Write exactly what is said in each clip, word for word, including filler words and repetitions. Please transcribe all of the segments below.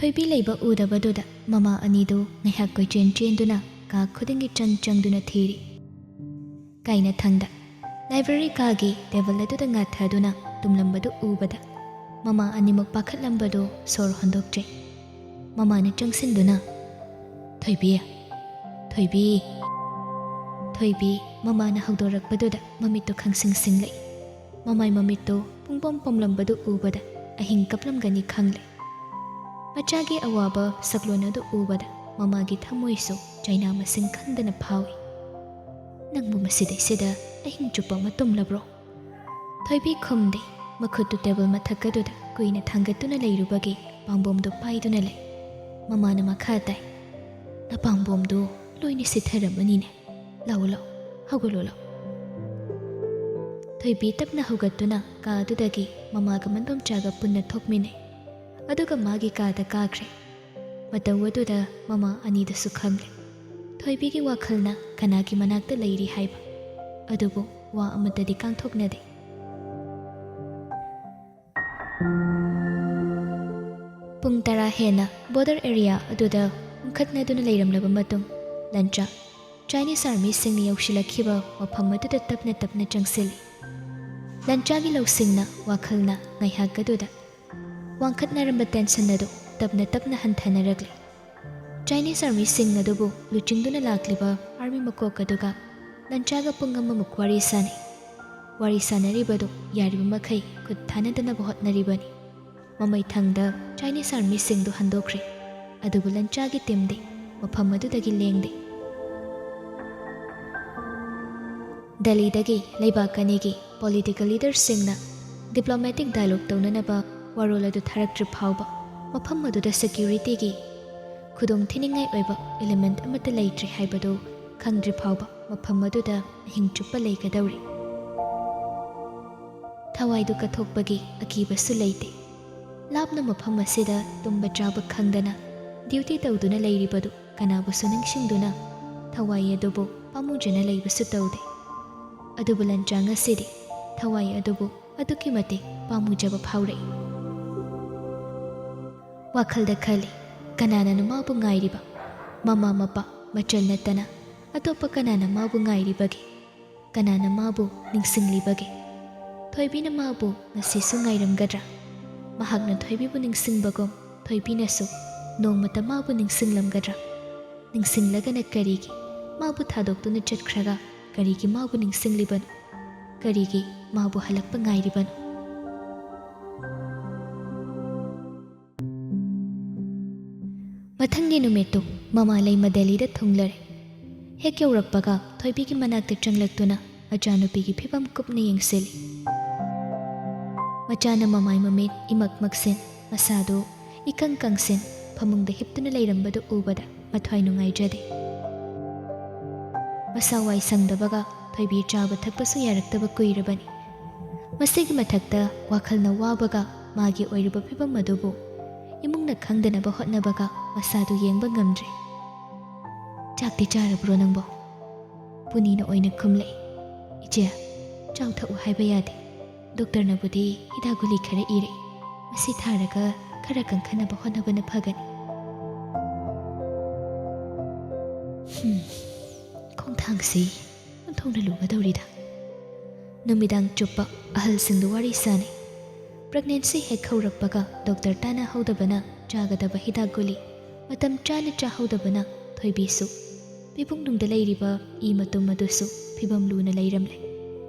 ꯊꯣꯏꯕꯤ ꯂꯩꯕ ꯎꯗꯕꯗꯨꯗ ꯃꯃꯥ ꯑꯅꯤꯗꯨ ꯉꯥꯏꯍꯥꯛ ꯀꯣꯏꯆꯦꯟ ꯆꯦꯟꯗꯨꯅ ꯀꯥ ꯈꯨꯗꯤꯡꯒꯤ ꯆꯪ ꯆꯪꯗꯨꯅ ꯊꯤꯔꯤ꯫ ꯀꯥꯏꯅꯊꯪꯗ ꯂꯥꯏꯕ꯭ꯔꯦꯔꯤ ꯀꯥꯒꯤ ꯇꯦꯕꯜ ꯑꯗꯨꯗ ꯉꯥꯊꯗꯨꯅ ꯇꯨꯝꯂꯝꯕꯗꯨ ꯎꯕꯗ ꯃꯃꯥ ꯑꯅꯤꯃꯛ ꯄꯥꯈꯠꯂꯝꯕꯗꯨ ꯁꯣꯔ ꯍꯣꯟꯗꯣꯛꯇ꯭ꯔꯦ꯫ ꯃꯃꯥꯅ ꯆꯪꯁꯤꯟꯗꯨꯅ, "ꯊꯣꯏꯕꯤ, ꯊꯣꯏꯕꯤ, ꯊꯣꯏꯕꯤ!" ꯃꯃꯥꯅ ꯍꯧꯗꯣꯔꯛꯄꯗꯨꯗ ꯃꯃꯤꯠꯇꯨ ꯈꯪꯁꯤꯡ ꯁꯤꯡꯂꯛꯏ꯫ ꯃꯃꯥꯏ ꯃꯃꯤꯠꯇꯨ ꯄꯨꯡꯄꯣꯝ ꯄꯣꯝꯂꯝꯕꯗꯨ ꯎꯕꯗ ꯑꯍꯤꯡ ꯀꯞꯂꯝꯒꯅꯤ ꯈꯪꯂꯦ꯫ ꯃꯆꯥꯒꯤ ꯑꯋꯥꯕ ꯁꯛꯂꯣꯟ ꯑꯗꯨ ꯎꯕꯗ ꯃꯃꯥꯒꯤ ꯊꯃꯣꯏꯁꯨ ꯆꯩꯅꯥ ꯃꯁꯤꯡ ꯈꯪꯗꯅ ꯐꯥꯎꯏ꯫ "ꯅꯪꯕꯨ ꯃꯁꯤꯗꯩꯁꯤꯗ ꯑꯍꯤꯡ ꯆꯨꯞꯄ ꯑꯃ ꯇꯨꯝꯂꯕ꯭ꯔꯣ?" ꯊꯣꯏꯕꯤ ꯈꯨꯝꯗꯦ꯫ ꯃꯈꯨꯠꯇꯨ ꯇꯦꯕꯜ ꯃꯊꯛ ꯑꯗꯨꯗ ꯀꯨꯏꯅ ꯊꯥꯡꯒꯠꯇꯨꯅ ꯂꯩꯔꯨꯕꯒꯤ ꯄꯥꯝꯕꯣꯝꯗꯨ ꯄꯥꯏꯗꯨꯅ ꯂꯩ꯫ ꯃꯃꯥꯅ ꯃꯈꯥ ꯇꯥꯏ, "ꯅꯄꯥꯝꯕꯣꯝꯗꯨ ꯂꯣꯏꯅ ꯁꯤꯊꯔꯝꯃꯅꯤꯅꯦ꯫ ꯂꯥꯛꯑꯣ, ꯂꯥꯛꯑꯣ, ꯍꯧꯒꯠꯂꯣ, ꯂꯥꯛꯑꯣ꯫" ꯊꯣꯏꯕꯤ ꯇꯞꯅ ꯍꯧꯒꯠꯇꯨꯅ ꯀꯥ ꯑꯗꯨꯗꯒꯤ ꯃꯃꯥꯒ ꯃꯟꯗꯣꯝꯆꯥꯒ ꯄꯨꯟꯅ ꯊꯣꯛꯃꯤꯟꯅꯩ꯫ ꯑꯗꯨꯒ ꯃꯥꯒꯤ ꯀꯥꯗ ꯀꯥꯈ꯭ꯔꯦ꯫ ꯃꯇꯧ ꯑꯗꯨꯗ ꯃꯃꯥ ꯑꯅꯤꯗꯁꯨ ꯈꯪꯂꯦ꯫ ꯊꯣꯏꯕꯤꯒꯤ ꯋꯥꯈꯜꯅ ꯀꯅꯥꯒꯤ ꯃꯅꯥꯛꯇ ꯂꯩꯔꯤ ꯍꯥꯏꯕ꯫ ꯑꯗꯨꯕꯨ ꯋꯥ ꯑꯃꯠꯇꯗꯤ ꯀꯥꯡꯊꯣꯛꯅꯗꯦ꯫ ꯄꯨꯡ ꯇꯔꯥ ꯍꯦꯟꯅ ꯕꯣꯔꯗꯔ ꯑꯦꯔꯤꯌꯥ ꯑꯗꯨꯗ ꯎꯪꯈꯠꯅꯗꯨꯅ ꯂꯩꯔꯝꯂꯕ ꯃꯇꯨꯡ, ꯂꯟꯆꯥ ꯆꯥꯏꯅꯤꯁ ꯑꯥꯔꯃꯤꯁꯤꯡꯅ ꯌꯧꯁꯤꯜꯂꯛꯈꯤꯕ ꯃꯐꯝ ꯑꯗꯨꯗ ꯇꯞꯅ ꯇꯞꯅ ꯆꯪꯁꯤꯜꯂꯤ꯫ ꯂꯟꯆꯥꯒꯤ ꯂꯧꯁꯤꯡꯅ ꯋꯥꯈꯜꯅ ꯉꯥꯏꯍꯥꯛ ꯑꯗꯨꯗ ꯋꯥꯡꯈꯠꯅꯔꯝꯕ ꯇꯦꯟꯁꯟ ꯑꯗꯨ ꯇꯞꯅ ꯇꯞꯅ ꯍꯟꯊꯅꯔꯛꯂꯤ꯫ ꯆꯥꯏꯅꯤꯁ ꯑꯥꯔꯃꯤꯁꯤꯡ ꯑꯗꯨꯕꯨ ꯂꯨꯆꯤꯡꯗꯨꯅ ꯂꯥꯛꯂꯤꯕ ꯑꯥꯔꯃꯤ ꯃꯀꯣꯛ ꯑꯗꯨꯒ ꯂꯟꯆꯥꯒ ꯄꯨꯡ ꯑꯃꯃꯨꯛ ꯋꯥꯔꯤ ꯁꯥꯅꯩ꯫ ꯋꯥꯔꯤ ꯁꯥꯅꯔꯤꯕꯗꯨ ꯌꯥꯔꯤꯕ ꯃꯈꯩ ꯈꯨꯠ ꯊꯥꯅꯗꯅꯕ ꯍꯣꯠꯅꯔꯤꯕꯅꯤ꯫ ꯃꯃꯩꯊꯪꯗ ꯆꯥꯏꯅꯤꯁ ꯑꯥꯔꯃꯤꯁꯤꯡꯗꯨ ꯍꯟꯗꯣꯛꯈ꯭ꯔꯦ, ꯑꯗꯨꯕꯨ ꯂꯟꯆꯥꯒꯤ ꯇꯤꯝꯗꯤ ꯃꯐꯝ ꯑꯗꯨꯗꯒꯤ ꯂꯦꯡꯗꯦ꯫ ꯗꯦꯜꯂꯤꯗꯒꯤ ꯂꯩꯕꯥꯛ ꯑꯅꯤꯒꯤ ꯄꯣꯂꯤꯇꯤꯀꯦꯜ ꯂꯤꯗꯔꯁꯤꯡꯅ ꯗꯤꯄ꯭ꯂꯣꯃꯦꯇꯤꯛ ꯗꯥꯏꯂꯣꯒ ꯇꯧꯅꯅꯕ ꯋꯥꯔꯣꯜ ꯑꯗꯨ ꯊꯥꯔꯛꯇ꯭ꯔꯤ ꯐꯥꯎꯕ ꯃꯐꯝ ꯑꯗꯨꯗ ꯁꯦꯀ꯭ꯌꯨꯔꯤꯇꯤꯒꯤ ꯈꯨꯗꯣꯡ ꯊꯤꯅꯤꯡꯉꯥꯏ ꯑꯣꯏꯕ ꯏꯂꯤꯃꯦꯟꯠ ꯑꯃꯠꯇ ꯂꯩꯇ꯭ꯔꯤ ꯍꯥꯏꯕꯗꯨ ꯈꯪꯗ꯭ꯔꯤ ꯐꯥꯎꯕ ꯃꯐꯝ ꯑꯗꯨꯗ ꯑꯍꯤꯡ ꯆꯨꯞꯄ ꯂꯩꯒꯗꯧꯔꯤ꯫ ꯊꯋꯥꯏꯗꯨ ꯀꯠꯊꯣꯛꯄꯒꯤ ꯑꯀꯤꯕꯁꯨ ꯂꯩꯇꯦ꯫ ꯂꯥꯞꯅ ꯃꯐꯝ ꯑꯁꯤꯗ ꯇꯨꯝꯕ ꯆꯥꯕ ꯈꯪꯗꯅ ꯗ꯭ꯌꯨꯇꯤ ꯇꯧꯗꯨꯅ ꯂꯩꯔꯤꯕꯗꯨ ꯀꯅꯥꯕꯨꯁꯨ ꯅꯤꯡꯁꯤꯡꯗꯨꯅ ꯊꯋꯥꯏ ꯑꯗꯨꯕꯨ ꯄꯥꯝꯃꯨꯖꯅ ꯂꯩꯕꯁꯨ ꯇꯧꯗꯦ꯫ ꯑꯗꯨꯕꯨ ꯂꯟꯆꯥ ꯉꯁꯤꯗꯤ ꯊꯋꯥꯏ ꯑꯗꯨꯕꯨ ꯑꯗꯨꯛꯀꯤ ꯃꯇꯤꯛ ꯄꯥꯝꯃꯨꯖꯕ ꯐꯥꯎꯔꯛꯏ꯫ ꯋꯥꯈꯜꯗ ꯈꯜꯂꯤ, ꯀꯅꯥꯅꯅꯣ ꯃꯥꯕꯨ ꯉꯥꯏꯔꯤꯕ? ꯃꯃꯥ ꯃꯄꯥ, ꯃꯆꯜ ꯅꯠꯇꯅ ꯑꯇꯣꯞꯄ ꯀꯅꯥꯅ ꯃꯥꯕꯨ ꯉꯥꯏꯔꯤꯕꯒꯦ? ꯀꯅꯥꯅ ꯃꯥꯕꯨ ꯅꯤꯡꯁꯤꯡꯂꯤꯕꯒꯦ? ꯊꯣꯏꯕꯤꯅ ꯃꯥꯕꯨ ꯉꯁꯤꯁꯨ ꯉꯥꯏꯔꯝꯒꯗ꯭ꯔꯥ? ꯃꯍꯥꯛꯅ ꯊꯣꯏꯕꯤꯕꯨ ꯅꯤꯡꯁꯤꯡꯕꯒꯨꯝ ꯊꯣꯏꯕꯤꯅꯁꯨ ꯅꯣꯡꯃꯇ ꯃꯥꯕꯨ ꯅꯤꯡꯁꯤꯡꯂꯝꯒꯗ꯭ꯔꯥ? ꯅꯤꯡꯁꯤꯡꯂꯒꯅ ꯀꯔꯤꯒꯤ ꯃꯥꯕꯨ ꯊꯥꯗꯣꯛꯇꯨꯅ ꯆꯠꯈ꯭ꯔꯒ ꯀꯔꯤꯒꯤ ꯃꯥꯕꯨ ꯅꯤꯡꯁꯤꯡꯂꯤꯕꯅꯣ? ꯀꯔꯤꯒꯤ ꯃꯥꯕꯨ ꯍꯜꯂꯛꯄ ꯉꯥꯏꯔꯤꯕꯅꯣ? ꯃꯊꯪꯒꯤ ꯅꯨꯃꯤꯠꯇꯨ ꯃꯃꯥ ꯂꯩꯃ ꯗꯦꯜꯂꯤꯗ ꯊꯨꯡꯂꯔꯦ꯫ ꯍꯦꯛ ꯌꯧꯔꯛꯄꯒ ꯊꯣꯏꯕꯤꯒꯤ ꯃꯅꯥꯛꯇ ꯆꯪꯂꯛꯇꯨꯅ ꯃꯆꯥꯅꯨꯄꯤꯒꯤ ꯐꯤꯕꯝ ꯀꯨꯞꯅ ꯌꯦꯡꯁꯤꯜꯂꯤ꯫ ꯃꯆꯥꯅ ꯃꯃꯥꯏ ꯃꯃꯤꯠ ꯏꯃꯛ ꯃꯛꯁꯤꯟ, ꯃꯁꯥꯗꯨ ꯏꯀꯪ ꯀꯪꯁꯤꯟ, ꯐꯃꯨꯡꯗ ꯍꯤꯞꯇꯨꯅ ꯂꯩꯔꯝꯕꯗꯨ ꯎꯕꯗ ꯃꯊ꯭ꯋꯥꯏ ꯅꯨꯡꯉꯥꯏꯖꯗꯦ꯫ ꯃꯁꯥ ꯋꯥꯏ ꯁꯪꯗꯕꯒ ꯊꯣꯏꯕꯤ ꯆꯥꯕ ꯊꯛꯄꯁꯨ ꯌꯥꯔꯛꯇꯕ ꯀꯨꯏꯔꯕꯅꯤ꯫ ꯃꯁꯤꯒꯤ ꯃꯊꯛꯇ ꯋꯥꯈꯜꯅ ꯋꯥꯕꯒ ꯃꯥꯒꯤ ꯑꯣꯏꯔꯤꯕ ꯐꯤꯕꯝ ꯑꯗꯨꯕꯨ ꯏꯃꯨꯡꯅ ꯈꯪꯗꯅꯕ ꯍꯣꯠꯅꯕꯒ ꯃꯁꯥꯗꯨ ꯌꯦꯡꯕ ꯉꯝꯗ꯭ꯔꯦ꯫ "ꯆꯥꯛꯇꯤ ꯆꯥꯔꯕ꯭ꯔꯣ ꯅꯪꯕꯣ?" ꯄꯨꯅꯤꯅ ꯑꯣꯏꯅ ꯈꯨꯝꯂꯛꯏ꯫ "ꯏꯆꯦ, ꯆꯥꯎ ꯊꯛꯎ ꯍꯥꯏꯕ ꯌꯥꯗꯦ꯫ ꯗꯣꯛꯇꯔꯅꯕꯨꯗꯤ ꯍꯤꯗꯥꯛ ꯒꯨꯂꯤ ꯈꯔ ꯏꯔꯛꯏ꯫ ꯃꯁꯤ ꯊꯥꯔꯒ ꯈꯔ ꯀꯟꯈꯠꯅꯕ ꯍꯣꯠꯅꯕꯅ ꯐꯒꯅꯤ꯫" ꯍꯨꯝ, ꯈꯣꯡꯊꯥꯡꯁꯤ ꯑꯣꯟꯊꯣꯛꯅ ꯂꯨꯒꯗꯧꯔꯤꯗ꯫ ꯅꯨꯃꯤꯗꯥꯡ ꯆꯨꯞꯄ ꯑꯍꯜꯁꯤꯡꯗꯨ ꯋꯥꯔꯤ ꯁꯥꯅꯩ꯫ ꯄ꯭ꯔꯦꯒꯅꯦꯟꯁꯤ ꯍꯦꯛ ꯍꯧꯔꯛꯄꯒ ꯗꯣꯛꯇꯔ ꯇꯥꯟꯅꯍꯧꯗꯕꯅ ꯆꯥꯒꯗꯕ ꯍꯤꯗꯥꯛ ꯒꯨꯂꯤ ꯃꯇꯝ ꯆꯥꯅ ꯆꯥꯍꯧꯗꯕꯅ ꯊꯣꯏꯕꯤꯁꯨ ꯄꯤꯕꯨꯡꯅꯨꯡꯗ ꯂꯩꯔꯤꯕ ꯏ ꯃꯇꯨꯝ ꯑꯗꯨꯁꯨ ꯐꯤꯕꯝ ꯂꯨꯅ ꯂꯩꯔꯝꯂꯦ꯫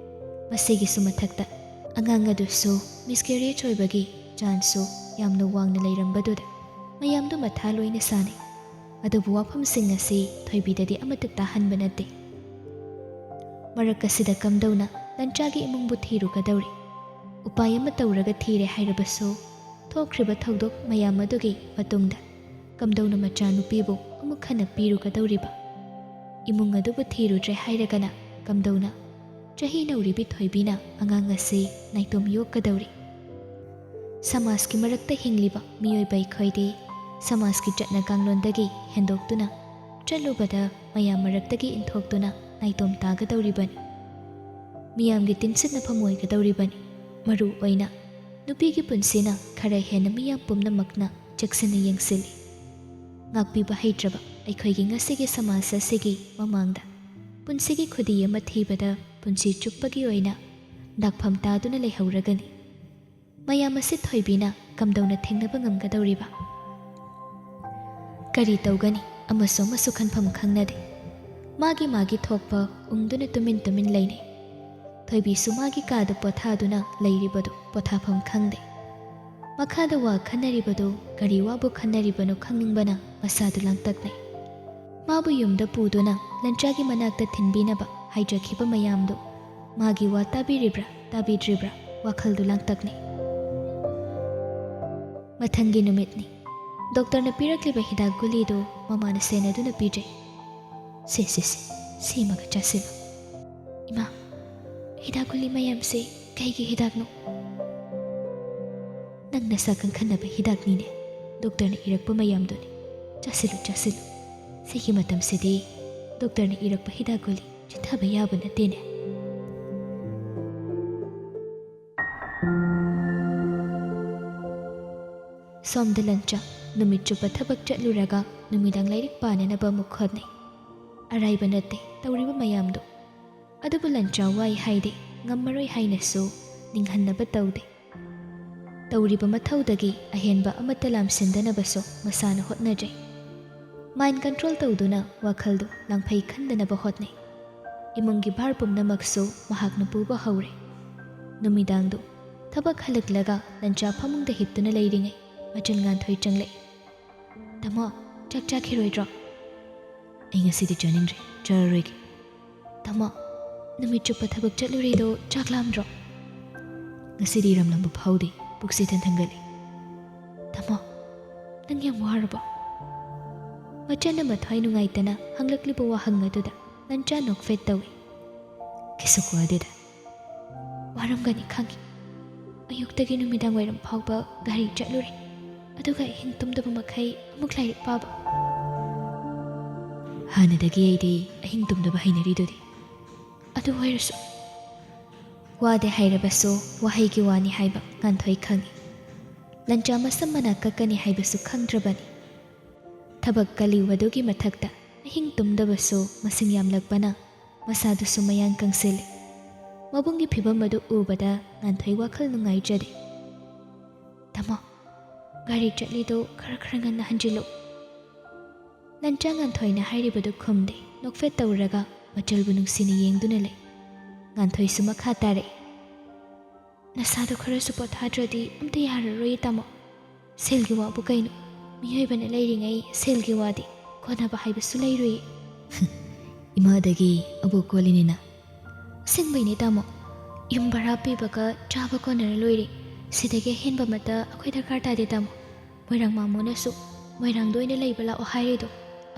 ꯃꯁꯤꯒꯤꯁꯨ ꯃꯊꯛꯇ ꯑꯉꯥꯡ ꯑꯗꯨꯁꯨ ꯃꯤꯁꯀꯦꯔꯤꯌꯦꯖ ꯑꯣꯏꯕꯒꯤ ꯆꯥꯟꯁꯁꯨ ꯌꯥꯝꯅ ꯋꯥꯡꯅ ꯂꯩꯔꯝꯕꯗꯨꯗ ꯃꯌꯥꯝꯗꯨ ꯃꯊꯥ ꯂꯣꯏꯅ ꯁꯥꯅꯩ꯫ ꯑꯗꯨꯕꯨ ꯋꯥꯐꯝꯁꯤꯡ ꯑꯁꯤ ꯊꯣꯏꯕꯤꯗꯗꯤ ꯑꯃꯠꯇ ꯇꯥꯍꯟꯕ ꯅꯠꯇꯦ꯫ ꯃꯔꯛ ꯑꯁꯤꯗ ꯀꯝꯗꯧꯅ ꯂꯟꯆꯥꯒꯤ ꯏꯃꯨꯡꯕꯨ ꯊꯤꯔꯨꯒꯗꯧꯔꯤ? ꯎꯄꯥꯏ ꯑꯃ ꯇꯧꯔꯒ ꯊꯤꯔꯦ ꯍꯥꯏꯔꯕꯁꯨ, ꯊꯣꯛꯈ꯭ꯔꯤꯕ ꯊꯧꯗꯣꯛ ꯃꯌꯥꯝ ꯑꯗꯨꯒꯤ ꯃꯇꯨꯡꯗ ꯀꯝꯗꯧꯅ ꯃꯆꯥꯅꯨꯄꯤꯕꯨ ꯑꯃꯨꯛ ꯍꯟꯅ ꯄꯤꯔꯨꯒꯗꯧꯔꯤꯕ? ꯏꯃꯨꯡ ꯑꯗꯨꯕꯨ ꯊꯤꯔꯨꯗ꯭ꯔꯦ ꯍꯥꯏꯔꯒꯅ ꯀꯝꯗꯧꯅ ꯆꯍꯤ ꯅꯧꯔꯤꯕꯤ ꯊꯣꯏꯕꯤꯅ ꯑꯉꯥꯡ ꯑꯁꯤ ꯅꯥꯏꯇꯣꯝ ꯌꯣꯛꯀꯗꯧꯔꯤ? ꯁꯃꯥꯖꯀꯤ ꯃꯔꯛꯇ ꯍꯤꯡꯂꯤꯕ ꯃꯤꯑꯣꯏꯕ ꯑꯩꯈꯣꯏꯗꯤ ꯁꯃꯥꯖꯀꯤ ꯆꯠꯅ ꯀꯥꯡꯂꯣꯟꯗꯒꯤ ꯍꯦꯟꯗꯣꯛꯇꯨꯅ ꯆꯠꯂꯨꯕꯗ ꯃꯌꯥꯝ ꯃꯔꯛꯇꯒꯤ ꯏꯟꯊꯣꯛꯇꯨꯅ ꯅꯥꯏꯇꯣꯝ ꯇꯥꯒꯗꯧꯔꯤꯕꯅꯤ꯫ ꯃꯤꯌꯥꯝꯒꯤ ꯇꯤꯟꯁꯤꯠꯅꯐꯝ ꯑꯣꯏꯒꯗꯧꯔꯤꯕꯅꯤ꯫ ꯃꯔꯨ ꯑꯣꯏꯅ ꯅꯨꯄꯤꯒꯤ ꯄꯨꯟꯁꯤꯅ ꯈꯔ ꯍꯦꯟꯅ ꯃꯤꯌꯥꯝ ꯄꯨꯝꯅꯃꯛꯅ ꯆꯦꯛꯁꯤꯟꯅ ꯌꯦꯡꯁꯤꯜꯂꯤ꯫ ꯉꯥꯛꯄꯤꯕ ꯍꯩꯇ꯭ꯔꯕ ꯑꯩꯈꯣꯏꯒꯤ ꯉꯁꯤꯒꯤ ꯁꯃꯥꯖ ꯑꯁꯤꯒꯤ ꯃꯃꯥꯡꯗ ꯄꯨꯟꯁꯤꯒꯤ ꯈꯨꯗꯤ ꯑꯃ ꯊꯤꯕꯗ ꯄꯨꯟꯁꯤ ꯆꯨꯞꯄꯒꯤ ꯑꯣꯏꯅ ꯗꯥꯛꯐꯝ ꯇꯥꯗꯨꯅ ꯂꯩꯍꯧꯔꯒꯅꯤ꯫ ꯃꯌꯥꯝ ꯑꯁꯤ ꯊꯣꯏꯕꯤꯅ ꯀꯝꯗꯧꯅ ꯊꯦꯡꯅꯕ ꯉꯝꯒꯗꯧꯔꯤꯕ? ꯀꯔꯤ ꯇꯧꯒꯅꯤ? ꯑꯃꯁꯨ ꯑꯃꯁꯨ ꯈꯟꯐꯝ ꯈꯪꯅꯗꯦ꯫ ꯃꯥꯒꯤ ꯃꯥꯒꯤ ꯊꯣꯛꯄ ꯎꯪꯗꯨꯅ ꯇꯨꯃꯤꯟ ꯇꯨꯃꯤꯟ ꯂꯩꯅꯩ꯫ ꯊꯣꯏꯕꯤꯁꯨ ꯃꯥꯒꯤ ꯀꯥꯗ ꯄꯣꯊꯥꯗꯨꯅ ꯂꯩꯔꯤꯕꯗꯨ ꯄꯣꯊꯥꯐꯝ ꯈꯪꯗꯦ꯫ ꯃꯈꯥꯗ ꯋꯥ ꯈꯟꯅꯔꯤꯕꯗꯨ ꯀꯔꯤ ꯋꯥꯕꯨ ꯈꯟꯅꯔꯤꯕꯅꯣ ꯈꯪꯅꯤꯡꯕꯅ ꯃꯁꯥꯗꯨ ꯂꯥꯡꯇꯛꯅꯩ꯫ ꯃꯥꯕꯨ ꯌꯨꯝꯗ ꯄꯨꯗꯨꯅ ꯂꯟꯆꯥꯒꯤ ꯃꯅꯥꯛꯇ ꯊꯤꯟꯕꯤꯅꯕ ꯍꯥꯏꯖꯈꯤꯕ ꯃꯌꯥꯝꯗꯨ ꯃꯥꯒꯤ ꯋꯥ ꯇꯥꯕꯤꯔꯤꯕ꯭ꯔꯥ ꯇꯥꯕꯤꯗ꯭ꯔꯤꯕ꯭ꯔꯥ ꯋꯥꯈꯜꯗꯨ ꯂꯥꯡꯇꯛꯅꯩ꯫ ꯃꯊꯪꯒꯤ ꯅꯨꯃꯤꯠꯅꯤ꯫ ꯗꯣꯛꯇꯔꯅ ꯄꯤꯔꯛꯂꯤꯕ ꯍꯤꯗꯥꯛ ꯒꯨꯂꯤꯗꯨ ꯃꯃꯥꯅ ꯁꯦꯟꯅꯗꯨꯅ ꯄꯤꯖꯩ꯫ "ꯁꯦ, ꯁꯦ, ꯁꯦ, ꯁꯦꯝꯃꯒ ꯆꯥꯁꯤꯜꯂꯨ꯫" "ꯏꯃꯥ, ꯍꯤꯗꯥꯛ ꯒꯨꯂꯤ ꯃꯌꯥꯝꯁꯦ ꯀꯩꯒꯤ ꯍꯤꯗꯥꯛꯅꯣ?" "ꯅꯪ ꯅꯁꯥ ꯀꯟꯈꯠꯅꯕ ꯍꯤꯗꯥꯛꯅꯤꯅꯦ꯫ ꯗꯣꯛꯇꯔꯅ ꯏꯔꯛꯄ ꯃꯌꯥꯝꯗꯨꯅꯤ꯫ ꯆꯥꯁꯤꯜꯂꯨ, ꯆꯥꯁꯤꯜꯂꯨ꯫ ꯁꯤꯒꯤ ꯃꯇꯝꯁꯤꯗꯤ ꯗꯣꯛꯇꯔꯅ ꯏꯔꯛꯄ ꯍꯤꯗꯥꯛ ꯒꯨꯂꯤ ꯆꯤꯠꯊꯕ ꯌꯥꯕ ꯅꯠꯇꯦꯅꯦ꯫" ꯁꯣꯝꯗ ꯂꯟꯆꯥ ꯅꯨꯃꯤꯠ ꯆꯨꯞꯄ ꯊꯕꯛ ꯆꯠꯂꯨꯔꯒ ꯅꯨꯃꯤꯗꯥꯡ ꯂꯥꯏꯔꯤꯛ ꯄꯥꯅꯅꯕ ꯑꯃꯨꯛ ꯍꯣꯠꯅꯩ꯫ ꯑꯔꯥꯏꯕ ꯅꯠꯇꯦ ꯇꯧꯔꯤꯕ ꯃꯌꯥꯝꯗꯣ꯫ ꯑꯗꯨꯕꯨ ꯂꯟꯆꯥ ꯋꯥꯏ ꯍꯥꯏꯗꯦ, ꯉꯝꯃꯔꯣꯏ ꯍꯥꯏꯅꯁꯨ ꯅꯤꯡꯍꯟꯅꯕ ꯇꯧꯗꯦ꯫ ꯇꯧꯔꯤꯕ ꯃꯊꯧꯗꯒꯤ ꯑꯍꯦꯟꯕ ꯑꯃꯠꯇ ꯂꯥꯝꯁꯤꯟꯗꯅꯕꯁꯨ ꯃꯁꯥꯅ ꯍꯣꯠꯅꯖꯩ꯫ ꯃꯥꯏꯟ ꯀꯟꯇ꯭ꯔꯣꯜ ꯇꯧꯗꯨꯅ ꯋꯥꯈꯜꯗꯨ ꯂꯥꯡꯐꯩ ꯈꯟꯗꯅꯕ ꯍꯣꯠꯅꯩ꯫ ꯏꯃꯨꯡꯒꯤ ꯚꯥꯔ ꯄꯨꯝꯅꯃꯛꯁꯨ ꯃꯍꯥꯛꯅ ꯄꯨꯕ ꯍꯧꯔꯦ꯫ ꯅꯨꯃꯤꯗꯥꯡꯗꯨ ꯊꯕꯛ ꯍꯜꯂꯛꯂꯒ ꯂꯟꯆꯥ ꯐꯃꯨꯡꯗ ꯍꯤꯞꯇꯨꯅ ꯂꯩꯔꯤꯉꯩ ꯃꯆꯟ ꯉꯥꯟꯊꯣꯏ ꯆꯪꯂꯛꯏ꯫ "ꯇꯥꯃꯣ, ꯆꯥꯛ ꯆꯥꯈꯤꯔꯣꯏꯗ꯭ꯔꯣ?" "ꯑꯩ ꯉꯁꯤꯗꯤ ꯆꯥꯅꯤꯡꯗ꯭ꯔꯦ, ꯆꯥꯔꯔꯣꯏꯒꯦ꯫" "ꯇꯥꯃꯣ, ꯅꯨꯃꯤꯠ ꯆꯨꯞꯄ ꯊꯕꯛ ꯆꯠꯂꯨꯔꯤꯗꯣ ꯆꯥꯛ ꯂꯥꯝꯗ꯭ꯔꯣ?" "ꯉꯁꯤꯗꯤ ꯏꯔꯝ ꯂꯝꯕ ꯐꯥꯎꯗꯦ, ꯄꯨꯛꯁꯦ ꯏꯊꯟ ꯊꯟꯒꯠꯂꯦ꯫" "ꯇꯥꯃꯣ, ꯅꯪ ꯌꯥꯝ ꯋꯥꯔꯕꯣ?" ꯃꯆꯟꯅ ꯃꯊ꯭ꯋꯥꯏ ꯅꯨꯡꯉꯥꯏꯇꯅ ꯍꯪꯂꯛꯂꯤꯕ ꯋꯥꯍꯪ ꯑꯗꯨꯗ ꯂꯟꯆꯥ ꯅꯣꯛꯐꯦꯠ ꯇꯧꯏ꯫ "ꯀꯩꯁꯨ ꯋꯥꯗꯦꯗ꯫" "ꯋꯥꯔꯝꯒꯅꯤ ꯈꯪꯏ꯫ ꯑꯌꯨꯛꯇꯒꯤ ꯅꯨꯃꯤꯗꯥꯡ ꯋꯥꯏꯔꯝ ꯐꯥꯎꯕ ꯒꯥꯔꯤ ꯆꯠꯂꯨꯔꯦ, ꯑꯗꯨꯒ ꯑꯍꯤꯡ ꯇꯨꯝꯗꯕ ꯃꯈꯩ ꯑꯃꯨꯛ ꯂꯥꯏꯔꯤꯛ ꯄꯥꯕ꯫" "ꯍꯥꯟꯅꯗꯒꯤ ꯑꯩꯗꯤ ꯑꯍꯤꯡ ꯇꯨꯝꯗꯕ ꯍꯩꯅꯔꯤꯗꯨꯗꯤ꯫" "ꯑꯗꯨ ꯑꯣꯏꯔꯁꯨ꯫" ꯋꯥꯗꯦ ꯍꯥꯏꯔꯕꯁꯨ ꯋꯥꯍꯩꯒꯤ ꯋꯥꯅꯤ ꯍꯥꯏꯕ ꯉꯥꯟꯊꯣꯏ ꯈꯪꯏ꯫ ꯂꯟꯆꯥ ꯃꯁꯝ ꯃꯅꯥ ꯀꯛꯀꯅꯤ ꯍꯥꯏꯕꯁꯨ ꯈꯪꯗ꯭ꯔꯕꯅꯤ꯫ ꯊꯕꯛ ꯀꯜꯂꯤꯕꯗꯨꯒꯤ ꯃꯊꯛꯇ ꯑꯍꯤꯡ ꯇꯨꯝꯗꯕꯁꯨ ꯃꯁꯤꯡ ꯌꯥꯝꯂꯛꯄꯅ ꯃꯁꯥꯗꯨꯁꯨ ꯃꯌꯥꯡ ꯀꯪꯁꯤꯜꯂꯤ꯫ ꯃꯕꯨꯡꯒꯤ ꯐꯤꯕꯝ ꯑꯗꯨ ꯎꯕꯗ ꯉꯥꯟꯊꯣꯏ ꯋꯥꯈꯜ ꯅꯨꯡꯉꯥꯏꯖꯗꯦ꯫ "ꯇꯥꯃꯣ, ꯒꯥꯔꯤ ꯆꯠꯂꯤꯗꯣ ꯈꯔ ꯈꯔ ꯉꯟꯅ ꯍꯟꯖꯤꯜꯂꯨ꯫" ꯂꯟꯆꯥ ꯉꯥꯟꯊꯣꯏꯅ ꯍꯥꯏꯔꯤꯕꯗꯨ ꯈꯨꯝꯗꯦ, ꯅꯣꯛꯐꯦꯠ ꯇꯧꯔꯒ ꯃꯆꯜꯕꯨ ꯅꯨꯡꯁꯤꯅ ꯌꯦꯡꯗꯨꯅ ꯂꯩ꯫ ꯉꯥꯟꯊꯣꯏꯁꯨ ꯃꯈꯥ ꯇꯥꯔꯛꯏ, "ꯅꯁꯥꯗꯣ ꯈꯔꯁꯨ ꯄꯣꯊꯥꯗ꯭ꯔꯗꯤ ꯑꯝꯇ ꯌꯥꯔꯔꯣꯏ ꯇꯥꯃꯣ꯫ ꯁꯦꯜꯒꯤ ꯋꯥꯕꯨ ꯀꯩꯅꯣ? ꯃꯤꯑꯣꯏꯕꯅ ꯂꯩꯔꯤꯉꯩ ꯁꯦꯜꯒꯤ ꯋꯥꯗꯤ ꯀꯣꯟꯅꯕ ꯍꯥꯏꯕꯁꯨ ꯂꯩꯔꯣꯏꯌꯦ꯫" "ꯏꯃꯥꯗꯒꯤ ꯑꯕꯣꯛ ꯀꯣꯜꯂꯤꯅꯤꯅ꯫" "ꯑꯁꯦꯡꯕꯩꯅꯦ ꯇꯥꯃꯣ, ꯌꯨꯝ ꯚꯔꯥ ꯄꯤꯕꯒ ꯆꯥꯕ ꯀꯣꯟꯅꯔ ꯂꯣꯏꯔꯦ꯫ ꯁꯤꯗꯒꯤ ꯑꯍꯦꯟꯕ ꯑꯃꯠꯇ ꯑꯩꯈꯣꯏ ꯗꯔꯀꯥꯔ ꯇꯥꯗꯦ ꯇꯥꯃꯣ꯫ ꯃꯣꯏꯔꯥꯡ ꯃꯥꯃꯣꯅꯁꯨ ꯃꯣꯏꯔꯥꯡꯗ ꯑꯣꯏꯅ ꯂꯩꯕ ꯂꯥꯛꯑꯣ ꯍꯥꯏꯔꯤꯗꯣ,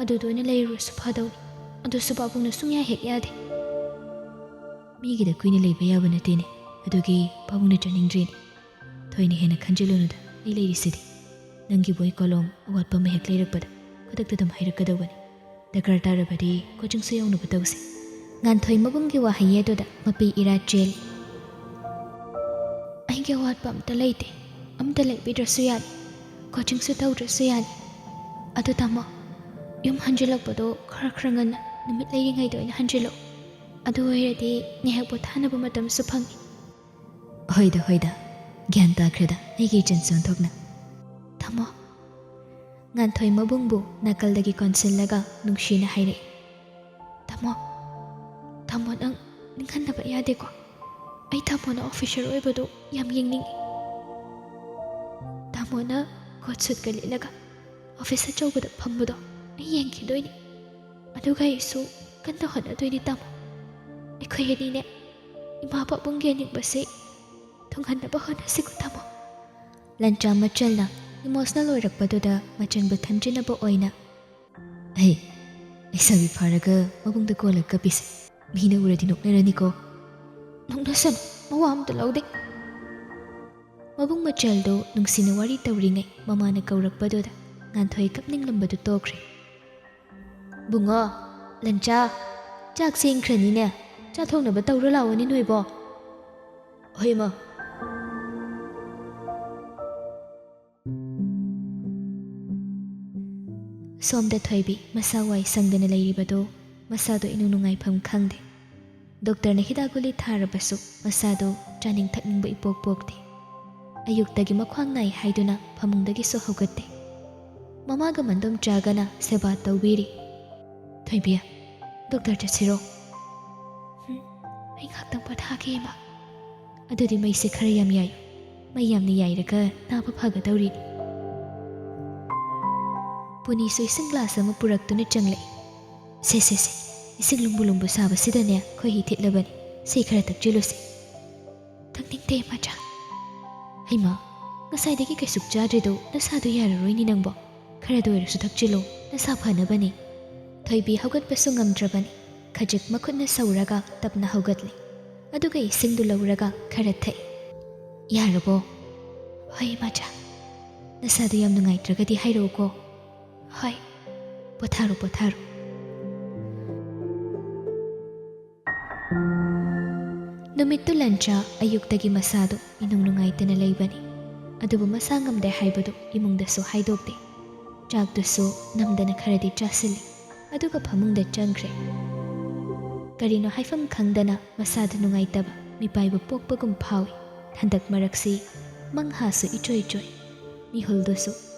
ꯑꯗꯨꯗ ꯑꯣꯏꯅ ꯂꯩꯔꯨꯔꯁꯨ ꯐꯗꯧꯅꯤ꯫ ꯑꯗꯨꯁꯨ ꯄꯥꯕꯨꯡꯅ ꯁꯨꯡꯌꯥ ꯍꯦꯛ ꯌꯥꯗꯦ꯫" "ꯃꯤꯒꯤꯗ ꯀꯨꯏꯅ ꯂꯩꯕ ꯌꯥꯕ ꯅꯠꯇꯦꯅꯦ, ꯑꯗꯨꯒꯤ ꯄꯥꯕꯨꯡꯅ ꯆꯠꯅꯤꯡꯗ꯭ꯔꯤꯅꯦ꯫ ꯊꯣꯏꯅ ꯍꯦꯟꯅ ꯈꯟꯖꯤꯜꯂꯨꯅꯨꯗ, ꯑꯩ ꯂꯩꯔꯤꯁꯤꯗꯤ꯫ ꯅꯪꯒꯤ ꯕꯣꯏ ꯀꯣꯂꯣꯝ ꯑꯋꯥꯠꯄ ꯑꯃ ꯍꯦꯛ ꯂꯩꯔꯛꯄꯗ ꯈꯨꯗꯛꯇ ꯑꯗꯨꯝ ꯍꯥꯏꯔꯛꯀꯗꯧꯕꯅꯤ꯫ ꯗꯔꯀꯥꯔ ꯇꯥꯔꯕꯗꯤ ꯀꯣꯆꯤꯡꯁꯨ ꯌꯧꯅꯕ ꯇꯧꯁꯦ꯫" ꯉꯥꯟꯊꯣꯏ ꯃꯕꯨꯡꯒꯤ ꯋꯥꯍꯩ ꯑꯗꯨꯗ ꯃꯄꯤ ꯏꯔꯥ ꯆꯦꯜꯂꯤ꯫ "ꯑꯩꯒꯤ ꯑꯋꯥꯠꯄ ꯑꯝꯇ ꯂꯩꯇꯦ, ꯑꯝꯇ ꯂꯩꯕꯤꯗ꯭ꯔꯁꯨ ꯌꯥꯅꯤ, ꯀꯣꯆꯤꯡꯁꯨ ꯇꯧꯗ꯭ꯔꯁꯨ ꯌꯥꯅꯤ꯫ ꯑꯗꯨ ꯇꯥꯃꯣ, ꯌꯨꯝ ꯍꯟꯖꯤꯜꯂꯛꯄꯗꯣ ꯈꯔ ꯈꯔ ꯉꯟꯅ, ꯅꯨꯃꯤꯠ ꯂꯩꯔꯤꯉꯩꯗ ꯑꯣꯏꯅ ꯍꯟꯖꯤꯜꯂꯛꯑꯣ꯫ ꯑꯗꯨ ꯑꯣꯏꯔꯗꯤ ꯉꯥꯏꯍꯥꯛ ꯄꯣꯊꯥꯅꯕ ꯃꯇꯝꯁꯨ ꯐꯪꯉꯤ꯫" "ꯍꯣꯏꯗ, ꯍꯣꯏꯗ, ꯒ꯭ꯌꯥꯟ ꯇꯥꯈ꯭ꯔꯦꯗ ꯑꯩꯒꯤ ꯏꯆꯟꯁꯨ ꯑꯣꯟꯊꯣꯛꯅ꯫" "ꯇꯥꯃꯣ꯫" ꯉꯥꯟꯊꯣꯏ ꯃꯕꯨꯡꯕꯨ ꯅꯥꯀꯜꯗꯒꯤ ꯀꯣꯟꯁꯤꯜꯂꯒ ꯅꯨꯡꯁꯤꯅ ꯍꯥꯏꯔꯛꯏ꯫ "ꯇꯥꯃꯣ, ꯇꯥꯃꯣ, ꯅꯪ ꯅꯤꯡꯍꯟꯅꯕ ꯌꯥꯗꯦꯀꯣ꯫ ꯑꯩ ꯇꯥꯃꯣꯅ ꯑꯣꯐꯤꯁꯔ ꯑꯣꯏꯕꯗꯣ ꯌꯥꯝ ꯌꯦꯡꯅꯤꯡꯉꯤ꯫ ꯇꯥꯃꯣꯅ ꯀꯣꯠ ꯁꯨꯠꯀ ꯂꯤꯠꯂꯒ ꯑꯣꯐꯤꯁ ꯑꯆꯧꯕꯗ ꯐꯝꯕꯗꯣ ꯑꯩ ꯌꯦꯡꯈꯤꯗꯣꯏꯅꯤ꯫ ꯑꯗꯨꯒ ꯑꯩꯁꯨ ꯀꯟꯅ ꯍꯣꯠꯅꯗꯣꯏꯅꯤ ꯇꯥꯃꯣ꯫ ꯑꯩꯈꯣꯏ ꯑꯅꯤꯅꯦ ꯏꯃꯥ ꯄꯥꯕꯨꯡꯒꯤ ꯑꯅꯤꯡꯕꯁꯦ ꯊꯨꯡꯍꯟꯅꯕ ꯍꯣꯠꯅꯁꯤꯀꯣ ꯇꯥꯃꯣ꯫" ꯂꯟꯆꯥ ꯃꯆꯜꯅ ꯏꯃꯣꯁꯅꯦꯜ ꯑꯣꯏꯔꯛꯄꯗꯨꯗ ꯃꯆꯟꯕꯨ ꯊꯦꯝꯖꯤꯟꯅꯕ ꯑꯣꯏꯅ, "ꯍꯩ, ꯂꯩꯁꯥꯕꯤ ꯐꯥꯔꯒ ꯃꯕꯨꯡꯗ ꯀꯣꯜꯂꯒ ꯀꯞꯄꯤꯁꯦ ꯃꯤꯅ ꯎꯔꯗꯤ ꯅꯣꯛꯅꯔꯅꯤꯀꯣ꯫" "ꯅꯣꯛꯅꯁꯅꯨ, ꯃꯋꯥ ꯑꯝꯇ ꯂꯧꯗꯦ꯫" ꯃꯕꯨꯡ ꯃꯆꯜꯗꯨ ꯅꯨꯡꯁꯤꯅ ꯋꯥꯔꯤ ꯇꯧꯔꯤꯉꯩ ꯃꯃꯥꯅ ꯀꯧꯔꯛꯄꯗꯨꯗ ꯉꯥꯟꯊꯣꯏ ꯀꯞꯅꯤꯡꯂꯝꯕꯗꯨ ꯇꯣꯛꯈ꯭ꯔꯦ꯫ "ꯕꯨꯡꯉꯣ, ꯂꯟꯆꯥ, ꯆꯥꯛ ꯆꯦꯟꯈ꯭ꯔꯅꯤꯅꯦ, ꯆꯥ ꯊꯣꯡꯅꯕ ꯇꯧꯔꯣ ꯂꯥꯛꯑꯣꯅꯦ ꯅꯣꯏꯕꯣ꯫" "ꯍꯣꯏ ꯏꯃꯥ꯫" ꯁꯣꯝꯗ ꯊꯣꯏꯕꯤ ꯃꯁꯥ ꯋꯥꯏ ꯁꯪꯗꯅ ꯂꯩꯔꯤꯕꯗꯨ ꯃꯁꯥꯗꯣ ꯏꯅꯨꯡ ꯅꯨꯡꯉꯥꯏꯐꯝ ꯈꯪꯗꯦ꯫ ꯗꯣꯛꯇꯔꯅ ꯍꯤꯗꯥꯛ ꯒꯨꯂꯤ ꯊꯥꯔꯕꯁꯨ ꯃꯁꯥꯗꯣ ꯆꯥꯅꯤꯡ ꯊꯛꯅꯤꯡꯕ ꯏꯄꯣꯛ ꯄꯣꯛꯇꯦ꯫ ꯑꯌꯨꯛꯇꯒꯤ ꯃꯈ꯭ꯋꯥꯡ ꯅꯥꯏ ꯍꯥꯏꯗꯨꯅ ꯐꯃꯨꯡꯗꯒꯤꯁꯨ ꯍꯧꯒꯠꯇꯦ꯫ ꯃꯃꯥꯒ ꯃꯟꯗꯣꯝ ꯆꯥꯒꯅ ꯁꯦꯕꯥ ꯇꯧꯕꯤꯔꯤ꯫ "ꯊꯣꯏꯕꯤ, ꯗꯣꯛꯇꯔ ꯆꯠꯁꯤꯔꯣ?" "ꯍꯨꯝ, ꯑꯩ ꯉꯥꯛꯇꯪ ꯄꯣꯊꯥꯒꯦ, ꯏꯃꯥ꯫" "ꯑꯗꯨꯗꯤ ꯃꯩꯁꯦ ꯈꯔ ꯌꯥꯝ ꯌꯥꯏꯌꯨ꯫ ꯃꯩ ꯌꯥꯝꯅ ꯌꯥꯏꯔꯒ ꯅꯥꯕ ꯐꯒꯗꯧꯔꯤꯅꯤ꯫" ꯄꯨꯅꯤꯁꯨ ꯏꯁꯤꯡ ꯒ꯭ꯂꯥꯁ ꯑꯃ ꯄꯨꯔꯛꯇꯨꯅ ꯆꯪꯂꯛꯏ꯫ "ꯁꯦ, ꯁꯦ, ꯁꯦ, ꯏꯁꯤꯡ ꯂꯨꯝꯕꯨ ꯂꯨꯝꯕꯨ ꯁꯥꯕꯁꯤꯗꯅꯦ ꯈꯣꯏꯍꯤ ꯊꯤꯠꯂꯕꯅꯤ꯫ ꯁꯤ ꯈꯔ ꯊꯛꯆꯤꯜꯂꯨꯁꯦ꯫" "ꯊꯛꯅꯤꯡꯗꯦ, ꯃꯆꯥ꯫" "ꯍꯩꯃꯥ, ꯉꯁꯥꯏꯗꯒꯤ ꯀꯩꯁꯨ ꯆꯥꯗ꯭ꯔꯤꯗꯣ ꯅꯁꯥꯗꯣ ꯌꯥꯔꯔꯣꯏꯅꯤ ꯅꯪꯕꯣ꯫ ꯈꯔꯗ ꯑꯣꯏꯔꯁꯨ ꯊꯛꯆꯤꯜꯂꯨ, ꯅꯁꯥ ꯐꯅꯕꯅꯤ꯫" ꯊꯣꯏꯕꯤ ꯍꯧꯒꯠꯄꯁꯨ ꯉꯝꯗ꯭ꯔꯕꯅꯤ꯫ ꯈꯖꯤꯛ ꯃꯈꯨꯠꯅ ꯁꯧꯔꯒ ꯇꯞꯅ ꯍꯧꯒꯠꯂꯤ꯫ ꯑꯗꯨꯒ ꯏꯁꯤꯡꯗꯨ ꯂꯧꯔꯒ ꯈꯔ ꯊꯛꯏ꯫ "ꯌꯥꯔꯕꯣ?" "ꯍꯣꯏ, ꯃꯆꯥ꯫ ꯅꯁꯥꯗꯨ ꯌꯥꯝ ꯅꯨꯡꯉꯥꯏꯇ꯭ꯔꯒꯗꯤ ꯍꯥꯏꯔꯛꯎꯀꯣ꯫" "ꯍꯣꯏ, ꯄꯣꯊꯥꯔꯣ, ꯄꯣꯊꯥꯔꯣ꯫" ꯅꯨꯃꯤꯠꯇꯨ ꯂꯟꯆꯥ ꯑꯌꯨꯛꯇꯒꯤ ꯃꯁꯥꯗꯨ ꯏꯅꯨꯡ ꯅꯨꯡꯉꯥꯏꯇꯅ ꯂꯩꯕꯅꯤ꯫ ꯑꯗꯨꯕꯨ ꯃꯁꯥ ꯉꯝꯗꯦ ꯍꯥꯏꯕꯗꯨ ꯏꯃꯨꯡꯗꯁꯨ ꯍꯥꯏꯗꯣꯛꯇꯦ꯫ ꯆꯥꯛꯇꯨꯁꯨ ꯅꯝꯗꯅ ꯈꯔꯗꯤ ꯆꯥꯁꯤꯜꯂꯤ, ꯑꯗꯨꯒ ꯐꯃꯨꯡꯗ ꯆꯪꯈ꯭ꯔꯦ꯫ ꯀꯔꯤꯅꯣ ꯍꯥꯏꯐꯝ ꯈꯪꯗꯅ ꯃꯁꯥꯗꯨ ꯅꯨꯡꯉꯥꯏꯇꯕ ꯃꯤꯄꯥꯏꯕ ꯄꯣꯛꯄꯒꯨꯝ ꯐꯥꯎꯏ꯫ ꯍꯟꯗꯛ ꯃꯔꯛꯁꯤ ꯃꯪꯍꯥꯁꯨ ꯏꯆꯣꯏ ꯆꯣꯏ, ꯃꯤꯍꯨꯜꯗꯨꯁꯨ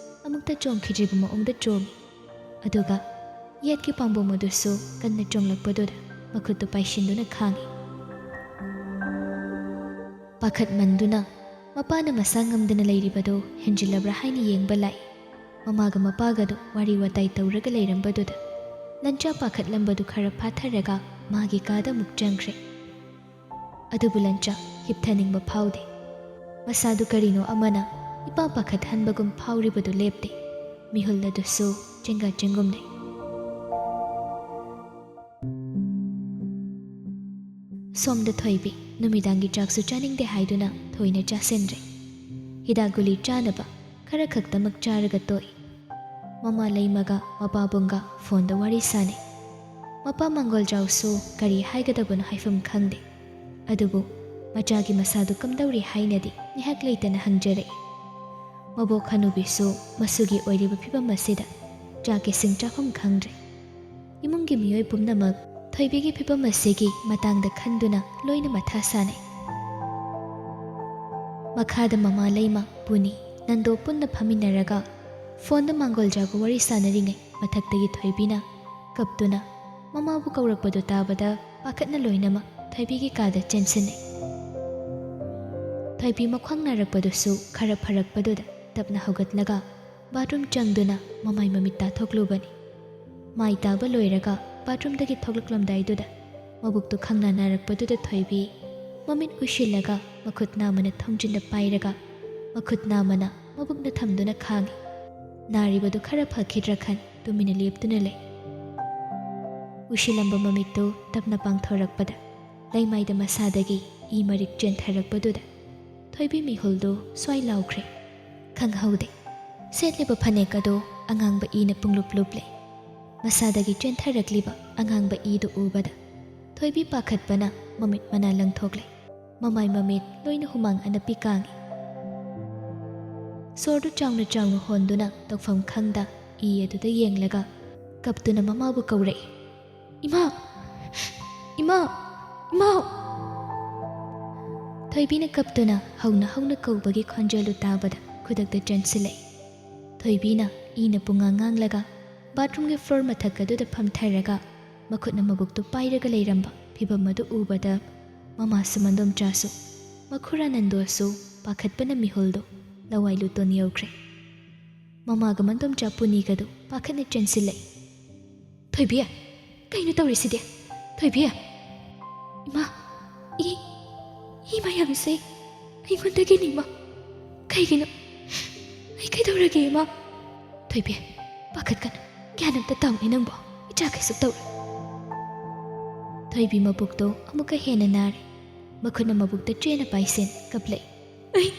ꯑꯃꯨꯛꯇ ꯆꯣꯡꯈꯤꯗ꯭ꯔꯤꯕ ꯃꯑꯣꯡꯗ ꯆꯣꯡꯏ꯫ ꯑꯗꯨꯒ ꯌꯦꯠꯀꯤ ꯄꯥꯝꯕꯣꯝ ꯑꯗꯨꯁꯨ ꯀꯟꯅ ꯆꯣꯡꯂꯛꯄꯗꯨꯗ ꯃꯈꯨꯠꯇꯨ ꯄꯥꯏꯁꯤꯟꯗꯨꯅ ꯈꯥꯡꯏ꯫ ꯄꯥꯈꯠꯃꯟꯗꯨꯅ ꯃꯄꯥꯅ ꯃꯁꯥ ꯉꯝꯗꯅ ꯂꯩꯔꯤꯕꯗꯨ ꯍꯦꯟꯖꯤꯜꯂꯕ꯭ꯔꯥ ꯍꯥꯏꯅ ꯌꯦꯡꯕ ꯂꯥꯛꯏ꯫ ꯃꯃꯥꯒ ꯃꯄꯥꯒꯗꯨ ꯋꯥꯔꯤ ꯋꯥꯇꯥꯏ ꯇꯧꯔꯒ ꯂꯩꯔꯝꯕꯗꯨꯗ ꯂꯟꯆꯥ ꯄꯥꯈꯠꯂꯝꯕꯗꯨ ꯈꯔ ꯐꯥꯊꯔꯒ ꯃꯥꯒꯤ ꯀꯥꯗ ꯑꯃꯨꯛ ꯆꯪꯈ꯭ꯔꯦ꯫ ꯑꯗꯨꯕꯨ ꯂꯟꯆꯥ ꯍꯤꯞꯊꯅꯤꯡꯕ ꯐꯥꯎꯗꯦ꯫ ꯃꯁꯥꯗꯨ ꯀꯔꯤꯅꯣ ꯑꯃꯅ ꯏꯄꯥ ꯄꯥꯈꯠꯍꯟꯕꯒꯨꯝ ꯐꯥꯎꯔꯤꯕꯗꯨ ꯂꯦꯞꯇꯦ꯫ ꯃꯤꯍꯨꯜ ꯑꯗꯨꯁꯨ ꯆꯦꯡꯒꯥ ꯆꯦꯡꯒꯨꯝ ꯂꯩ꯫ ꯁꯣꯝꯗ ꯊꯣꯏꯕꯤ ꯅꯨꯃꯤꯗꯥꯡꯒꯤ ꯆꯥꯛꯁꯨ ꯆꯥꯅꯤꯡꯗꯦ ꯍꯥꯏꯗꯨꯅ ꯊꯣꯏꯅ ꯆꯥꯁꯤꯟꯗ꯭ꯔꯦ꯫ ꯍꯤꯗꯥꯛ ꯒꯨꯂꯤ ꯆꯥꯅꯕ ꯈꯔ ꯈꯛꯇꯃꯛ ꯆꯥꯔꯒ ꯇꯣꯛꯏ꯫ ꯃꯃꯥ ꯂꯩꯃꯒ ꯃꯄꯥꯕꯨꯡꯒ ꯐꯣꯟꯗ ꯋꯥꯔꯤ ꯁꯥꯅꯩ꯫ ꯃꯄꯥ ꯃꯪꯒꯣꯜꯖꯥꯎꯁꯨ ꯀꯔꯤ ꯍꯥꯏꯒꯗꯕꯅꯣ ꯍꯥꯏꯐꯝ ꯈꯪꯗꯦ꯫ ꯑꯗꯨꯕꯨ ꯃꯆꯥꯒꯤ ꯃꯁꯥꯗꯨ ꯀꯝꯗꯧꯔꯤ ꯍꯥꯏꯅꯗꯤ ꯉꯥꯏꯍꯥꯛ ꯂꯩꯇꯅ ꯍꯪꯖꯔꯛꯏ꯫ ꯃꯕꯣꯛ ꯍꯅꯨꯕꯤꯁꯨ ꯃꯁꯨꯒꯤ ꯑꯣꯏꯔꯤꯕ ꯐꯤꯕꯝ ꯑꯁꯤꯗ ꯆꯥꯛ ꯏꯁꯤꯡ ꯆꯥꯐꯝ ꯈꯪꯗ꯭ꯔꯦ꯫ ꯏꯃꯨꯡꯒꯤ ꯃꯤꯑꯣꯏ ꯄꯨꯝꯅꯃꯛ ꯊꯣꯏꯕꯤꯒꯤ ꯐꯤꯕꯝ ꯑꯁꯤꯒꯤ ꯃꯇꯥꯡꯗ ꯈꯟꯗꯨꯅ ꯂꯣꯏꯅ ꯃꯊꯥ ꯁꯥꯅꯩ꯫ ꯃꯈꯥꯗ ꯃꯃꯥ ꯂꯩꯃ, ꯄꯨꯅꯤ, ꯅꯟꯗꯣ ꯄꯨꯟꯅ ꯐꯝꯃꯤꯟꯅꯔꯒ ꯐꯣꯟꯗ ꯃꯥꯡꯒꯣꯜ ꯖꯥꯒ ꯋꯥꯔꯤ ꯁꯥꯟꯅꯔꯤꯉꯩ, ꯃꯊꯛꯇꯒꯤ ꯊꯣꯏꯕꯤꯅ ꯀꯞꯇꯨꯅ ꯃꯃꯥꯕꯨ ꯀꯧꯔꯛꯄꯗꯨ ꯇꯥꯕꯗ ꯄꯥꯈꯠꯅ ꯂꯣꯏꯅꯃꯛ ꯊꯣꯏꯕꯤꯒꯤ ꯀꯥꯗ ꯆꯦꯟꯁꯤꯟꯅꯩ꯫ ꯊꯣꯏꯕꯤ ꯃꯈ꯭ꯋꯥꯡ ꯅꯥꯔꯛꯄꯗꯨꯁꯨ ꯈꯔ ꯐꯔꯛꯄꯗꯨꯗ ꯇꯞꯅ ꯍꯧꯒꯠꯂꯒ ꯕꯥꯊꯔꯨꯝ ꯆꯪꯗꯨꯅ ꯃꯃꯥꯏ ꯃꯃꯤꯠ ꯇꯥꯊꯣꯛꯂꯨꯕꯅꯤ꯫ ꯃꯥꯏ ꯇꯥꯕ ꯂꯣꯏꯔꯒ ꯕꯥꯊꯔꯨꯝꯗꯒꯤ ꯊꯣꯛꯂꯛꯂꯝꯗꯥꯏꯗꯨꯗ ꯃꯕꯨꯛꯇꯨ ꯈꯪꯅ ꯅꯥꯔꯛꯄꯗꯨꯗ ꯊꯣꯏꯕꯤ ꯃꯃꯤꯠ ꯎꯏꯁꯤꯜꯂꯒ ꯃꯈꯨꯠ ꯅꯥꯝꯃꯅ ꯊꯣꯡꯖꯤꯟꯗ ꯄꯥꯏꯔꯒ ꯃꯈꯨꯠ ꯅꯥꯝꯃꯅ ꯃꯕꯨꯛꯅ ꯊꯝꯗꯨꯅ ꯈꯥꯡꯉꯤ꯫ ꯅꯥꯔꯤꯕꯗꯨ ꯈꯔ ꯐꯈꯤꯗ꯭ꯔꯥ ꯈꯟ ꯇꯨꯃꯤꯟꯅ ꯂꯦꯞꯇꯨꯅ ꯂꯩ꯫ ꯎꯏꯁꯤꯜꯂꯝꯕ ꯃꯃꯤꯠꯇꯨ ꯇꯞꯅ ꯄꯥꯡꯊꯣꯔꯛꯄꯗ ꯂꯩꯃꯥꯏꯗ ꯃꯁꯥꯗꯒꯤ ꯏ ꯃꯔꯤꯛ ꯆꯦꯟꯊꯔꯛꯄꯗꯨꯗ ꯊꯣꯏꯕꯤ ꯃꯤꯍꯨꯜꯗꯨ ꯁ꯭ꯋꯥꯏ ꯂꯥꯎꯈ꯭ꯔꯦ꯫ ꯈꯪꯍꯧꯗꯦ꯫ ꯁꯦꯠꯂꯤꯕ ꯐꯅꯦꯛ ꯑꯗꯨ ꯑꯉꯥꯡꯕ ꯏꯅ ꯄꯨꯡꯂꯨꯞ ꯂꯨꯞꯂꯦ꯫ ꯃꯁꯥꯗꯒꯤ ꯆꯦꯟꯊꯔꯛꯂꯤꯕ ꯑꯉꯥꯡꯕ ꯏꯗꯨ ꯎꯕꯗ ꯊꯣꯏꯕꯤ ꯄꯥꯈꯠꯄꯅ ꯃꯃꯤꯠ ꯃꯅꯥ ꯂꯪꯊꯣꯛꯂꯦ꯫ ꯃꯃꯥꯏ ꯃꯃꯤꯠ ꯂꯣꯏꯅ ꯍꯨꯃꯥꯡ ꯑꯅꯞꯄꯤ ꯀꯥꯡꯉꯤ꯫ ꯁꯣꯔꯗꯨ ꯆꯥꯎꯅ ꯆꯥꯎꯅ ꯍꯣꯟꯗꯨꯅ ꯇꯧꯐꯝ ꯈꯪꯗ ꯏ ꯑꯗꯨꯗ ꯌꯦꯡꯂꯒ ꯀꯞꯇꯨꯅ ꯃꯃꯥꯕꯨ ꯀꯧꯔꯛꯏ꯫ "ꯏꯃꯥ! ꯏꯃꯥ! ꯏꯃꯥ!" ꯊꯣꯏꯕꯤꯅ ꯀꯞꯇꯨꯅ ꯍꯧꯅ ꯍꯧꯅ ꯀꯧꯕꯒꯤ ꯈꯣꯟꯖꯦꯜꯗꯨ ꯇꯥꯕꯗ ꯈꯨꯗꯛꯇ ꯆꯦꯟꯁꯤꯜꯂꯛꯏ꯫ ꯊꯣꯏꯕꯤꯅ ꯏꯅ ꯄꯨꯡꯉꯥꯡ ꯉꯥꯡꯂꯒ ꯕꯥꯊꯔꯨꯝꯒꯤ ꯐ꯭ꯂꯣꯔ ꯃꯊꯛ ꯑꯗꯨꯗ ꯐꯝꯊꯔꯒ ꯃꯈꯨꯠꯅ ꯃꯕꯨꯛꯇꯨ ꯄꯥꯏꯔꯒ ꯂꯩꯔꯝꯕ ꯐꯤꯚꯝ ꯑꯗꯨ ꯎꯕꯗ ꯃꯃꯥꯁꯨ ꯃꯟꯗꯣꯝꯆꯥꯁꯨ ꯃꯈꯨꯔꯥ ꯅꯟꯗꯣꯁꯨ ꯄꯥꯈꯠꯄꯅ ꯃꯤꯍꯨꯜꯗꯨ ꯂꯋꯥꯏ ꯂꯨꯇꯣꯟ ꯌꯧꯈ꯭ꯔꯦ꯫ ꯃꯃꯥꯒ ꯃꯟꯗꯣꯝꯆꯥ ꯄꯨꯅꯤꯒꯗꯨ ꯄꯥꯈꯠꯅ ꯆꯦꯟꯁꯤꯜꯂꯛꯏ꯫ "ꯊꯣꯏꯕꯤ, ꯀꯩꯅꯣ ꯇꯧꯔꯤꯁꯤꯗꯤ? ꯊꯣꯏꯕꯤ! ꯏꯃꯥ, ꯏ, ꯏ ꯃꯌꯥꯝꯁꯦ ꯑꯩꯉꯣꯟꯗꯒꯤꯅꯤ, ꯏꯃꯥ꯫ ꯀꯩꯒꯤꯅꯣ? ꯑꯩ ꯀꯩꯗꯧꯔꯒꯦ, ꯏꯃꯥ?" "ꯊꯣꯏꯕꯤ, ꯄꯥꯈꯠꯀꯅꯨ꯫ ꯒ꯭ꯌꯥꯟ ꯑꯝꯇ ꯇꯥꯎꯅꯦ ꯅꯪꯕꯣ꯫ ꯏꯆꯥ ꯀꯩꯁꯨ ꯇꯧꯔꯣꯏ꯫" ꯊꯣꯏꯕꯤ ꯃꯕꯨꯛꯇꯣ ꯑꯃꯨꯛꯀ ꯍꯦꯟꯅ ꯅꯥꯔꯦ꯫ ꯃꯈꯨꯠꯅ ꯃꯕꯨꯛꯇ ꯆꯦꯅ ꯄꯥꯏꯁꯤꯟ ꯀꯞꯂꯛꯏ꯫ "ꯑꯩ,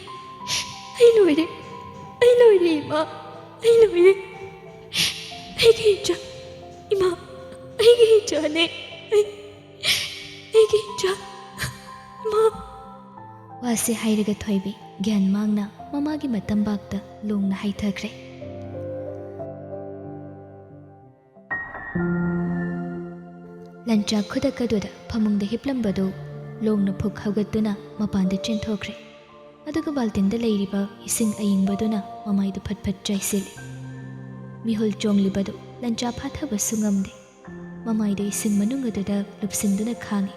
ꯑꯩ ꯂꯣꯏꯔꯦ꯫ ꯑꯩ ꯂꯣꯏꯔꯦ, ꯏꯃꯥ꯫ ꯑꯩ ꯂꯣꯏꯔꯦ꯫ ꯑꯩꯒꯤ ꯏꯆꯥ, ꯏꯃꯥ, ꯑꯩꯒꯤ ꯏꯆꯥꯅꯦ꯫ ꯑꯩ, ꯑꯩꯒꯤ ꯏꯆꯥ, ꯏꯃꯥ꯫" ꯋꯥꯁꯦ ꯍꯥꯏꯔꯒ ꯊꯣꯏꯕꯤ ꯒ꯭ꯌꯥꯟ ꯃꯥꯡꯅ ꯃꯃꯥꯒꯤ ꯃꯇꯝꯕꯥꯛꯇ ꯂꯣꯡꯅ ꯍꯥꯏꯊꯈ꯭ꯔꯦ꯫ ꯂꯟꯆꯥ ꯈꯨꯗꯛ ꯑꯗꯨꯗ ꯐꯃꯨꯡꯗ ꯍꯤꯞꯂꯝꯕꯗꯨ ꯂꯣꯡꯅ ꯐꯨꯛ ꯍꯧꯒꯠꯇꯨꯅ ꯃꯄꯥꯟꯗ ꯆꯦꯟꯊꯣꯛꯈ꯭ꯔꯦ꯫ ꯑꯗꯨꯒ ꯕꯥꯜꯇꯤꯟꯗ ꯂꯩꯔꯤꯕ ꯏꯁꯤꯡ ꯑꯌꯤꯡꯕꯗꯨꯅ ꯃꯃꯥꯏꯗꯨ ꯐꯠ ꯐꯠ ꯆꯥꯏꯁꯤꯜꯂꯤ꯫ ꯃꯤꯍꯨꯜ ꯆꯣꯡꯂꯤꯕꯗꯨ ꯂꯟꯆꯥ ꯐꯥꯊꯕꯁꯨ ꯉꯝꯗꯦ꯫ ꯃꯃꯥꯏꯗꯨ ꯏꯁꯤꯡ ꯃꯅꯨꯡ ꯑꯗꯨꯗ ꯂꯨꯞꯁꯤꯟꯗꯨꯅ ꯈꯥꯡꯉꯤ꯫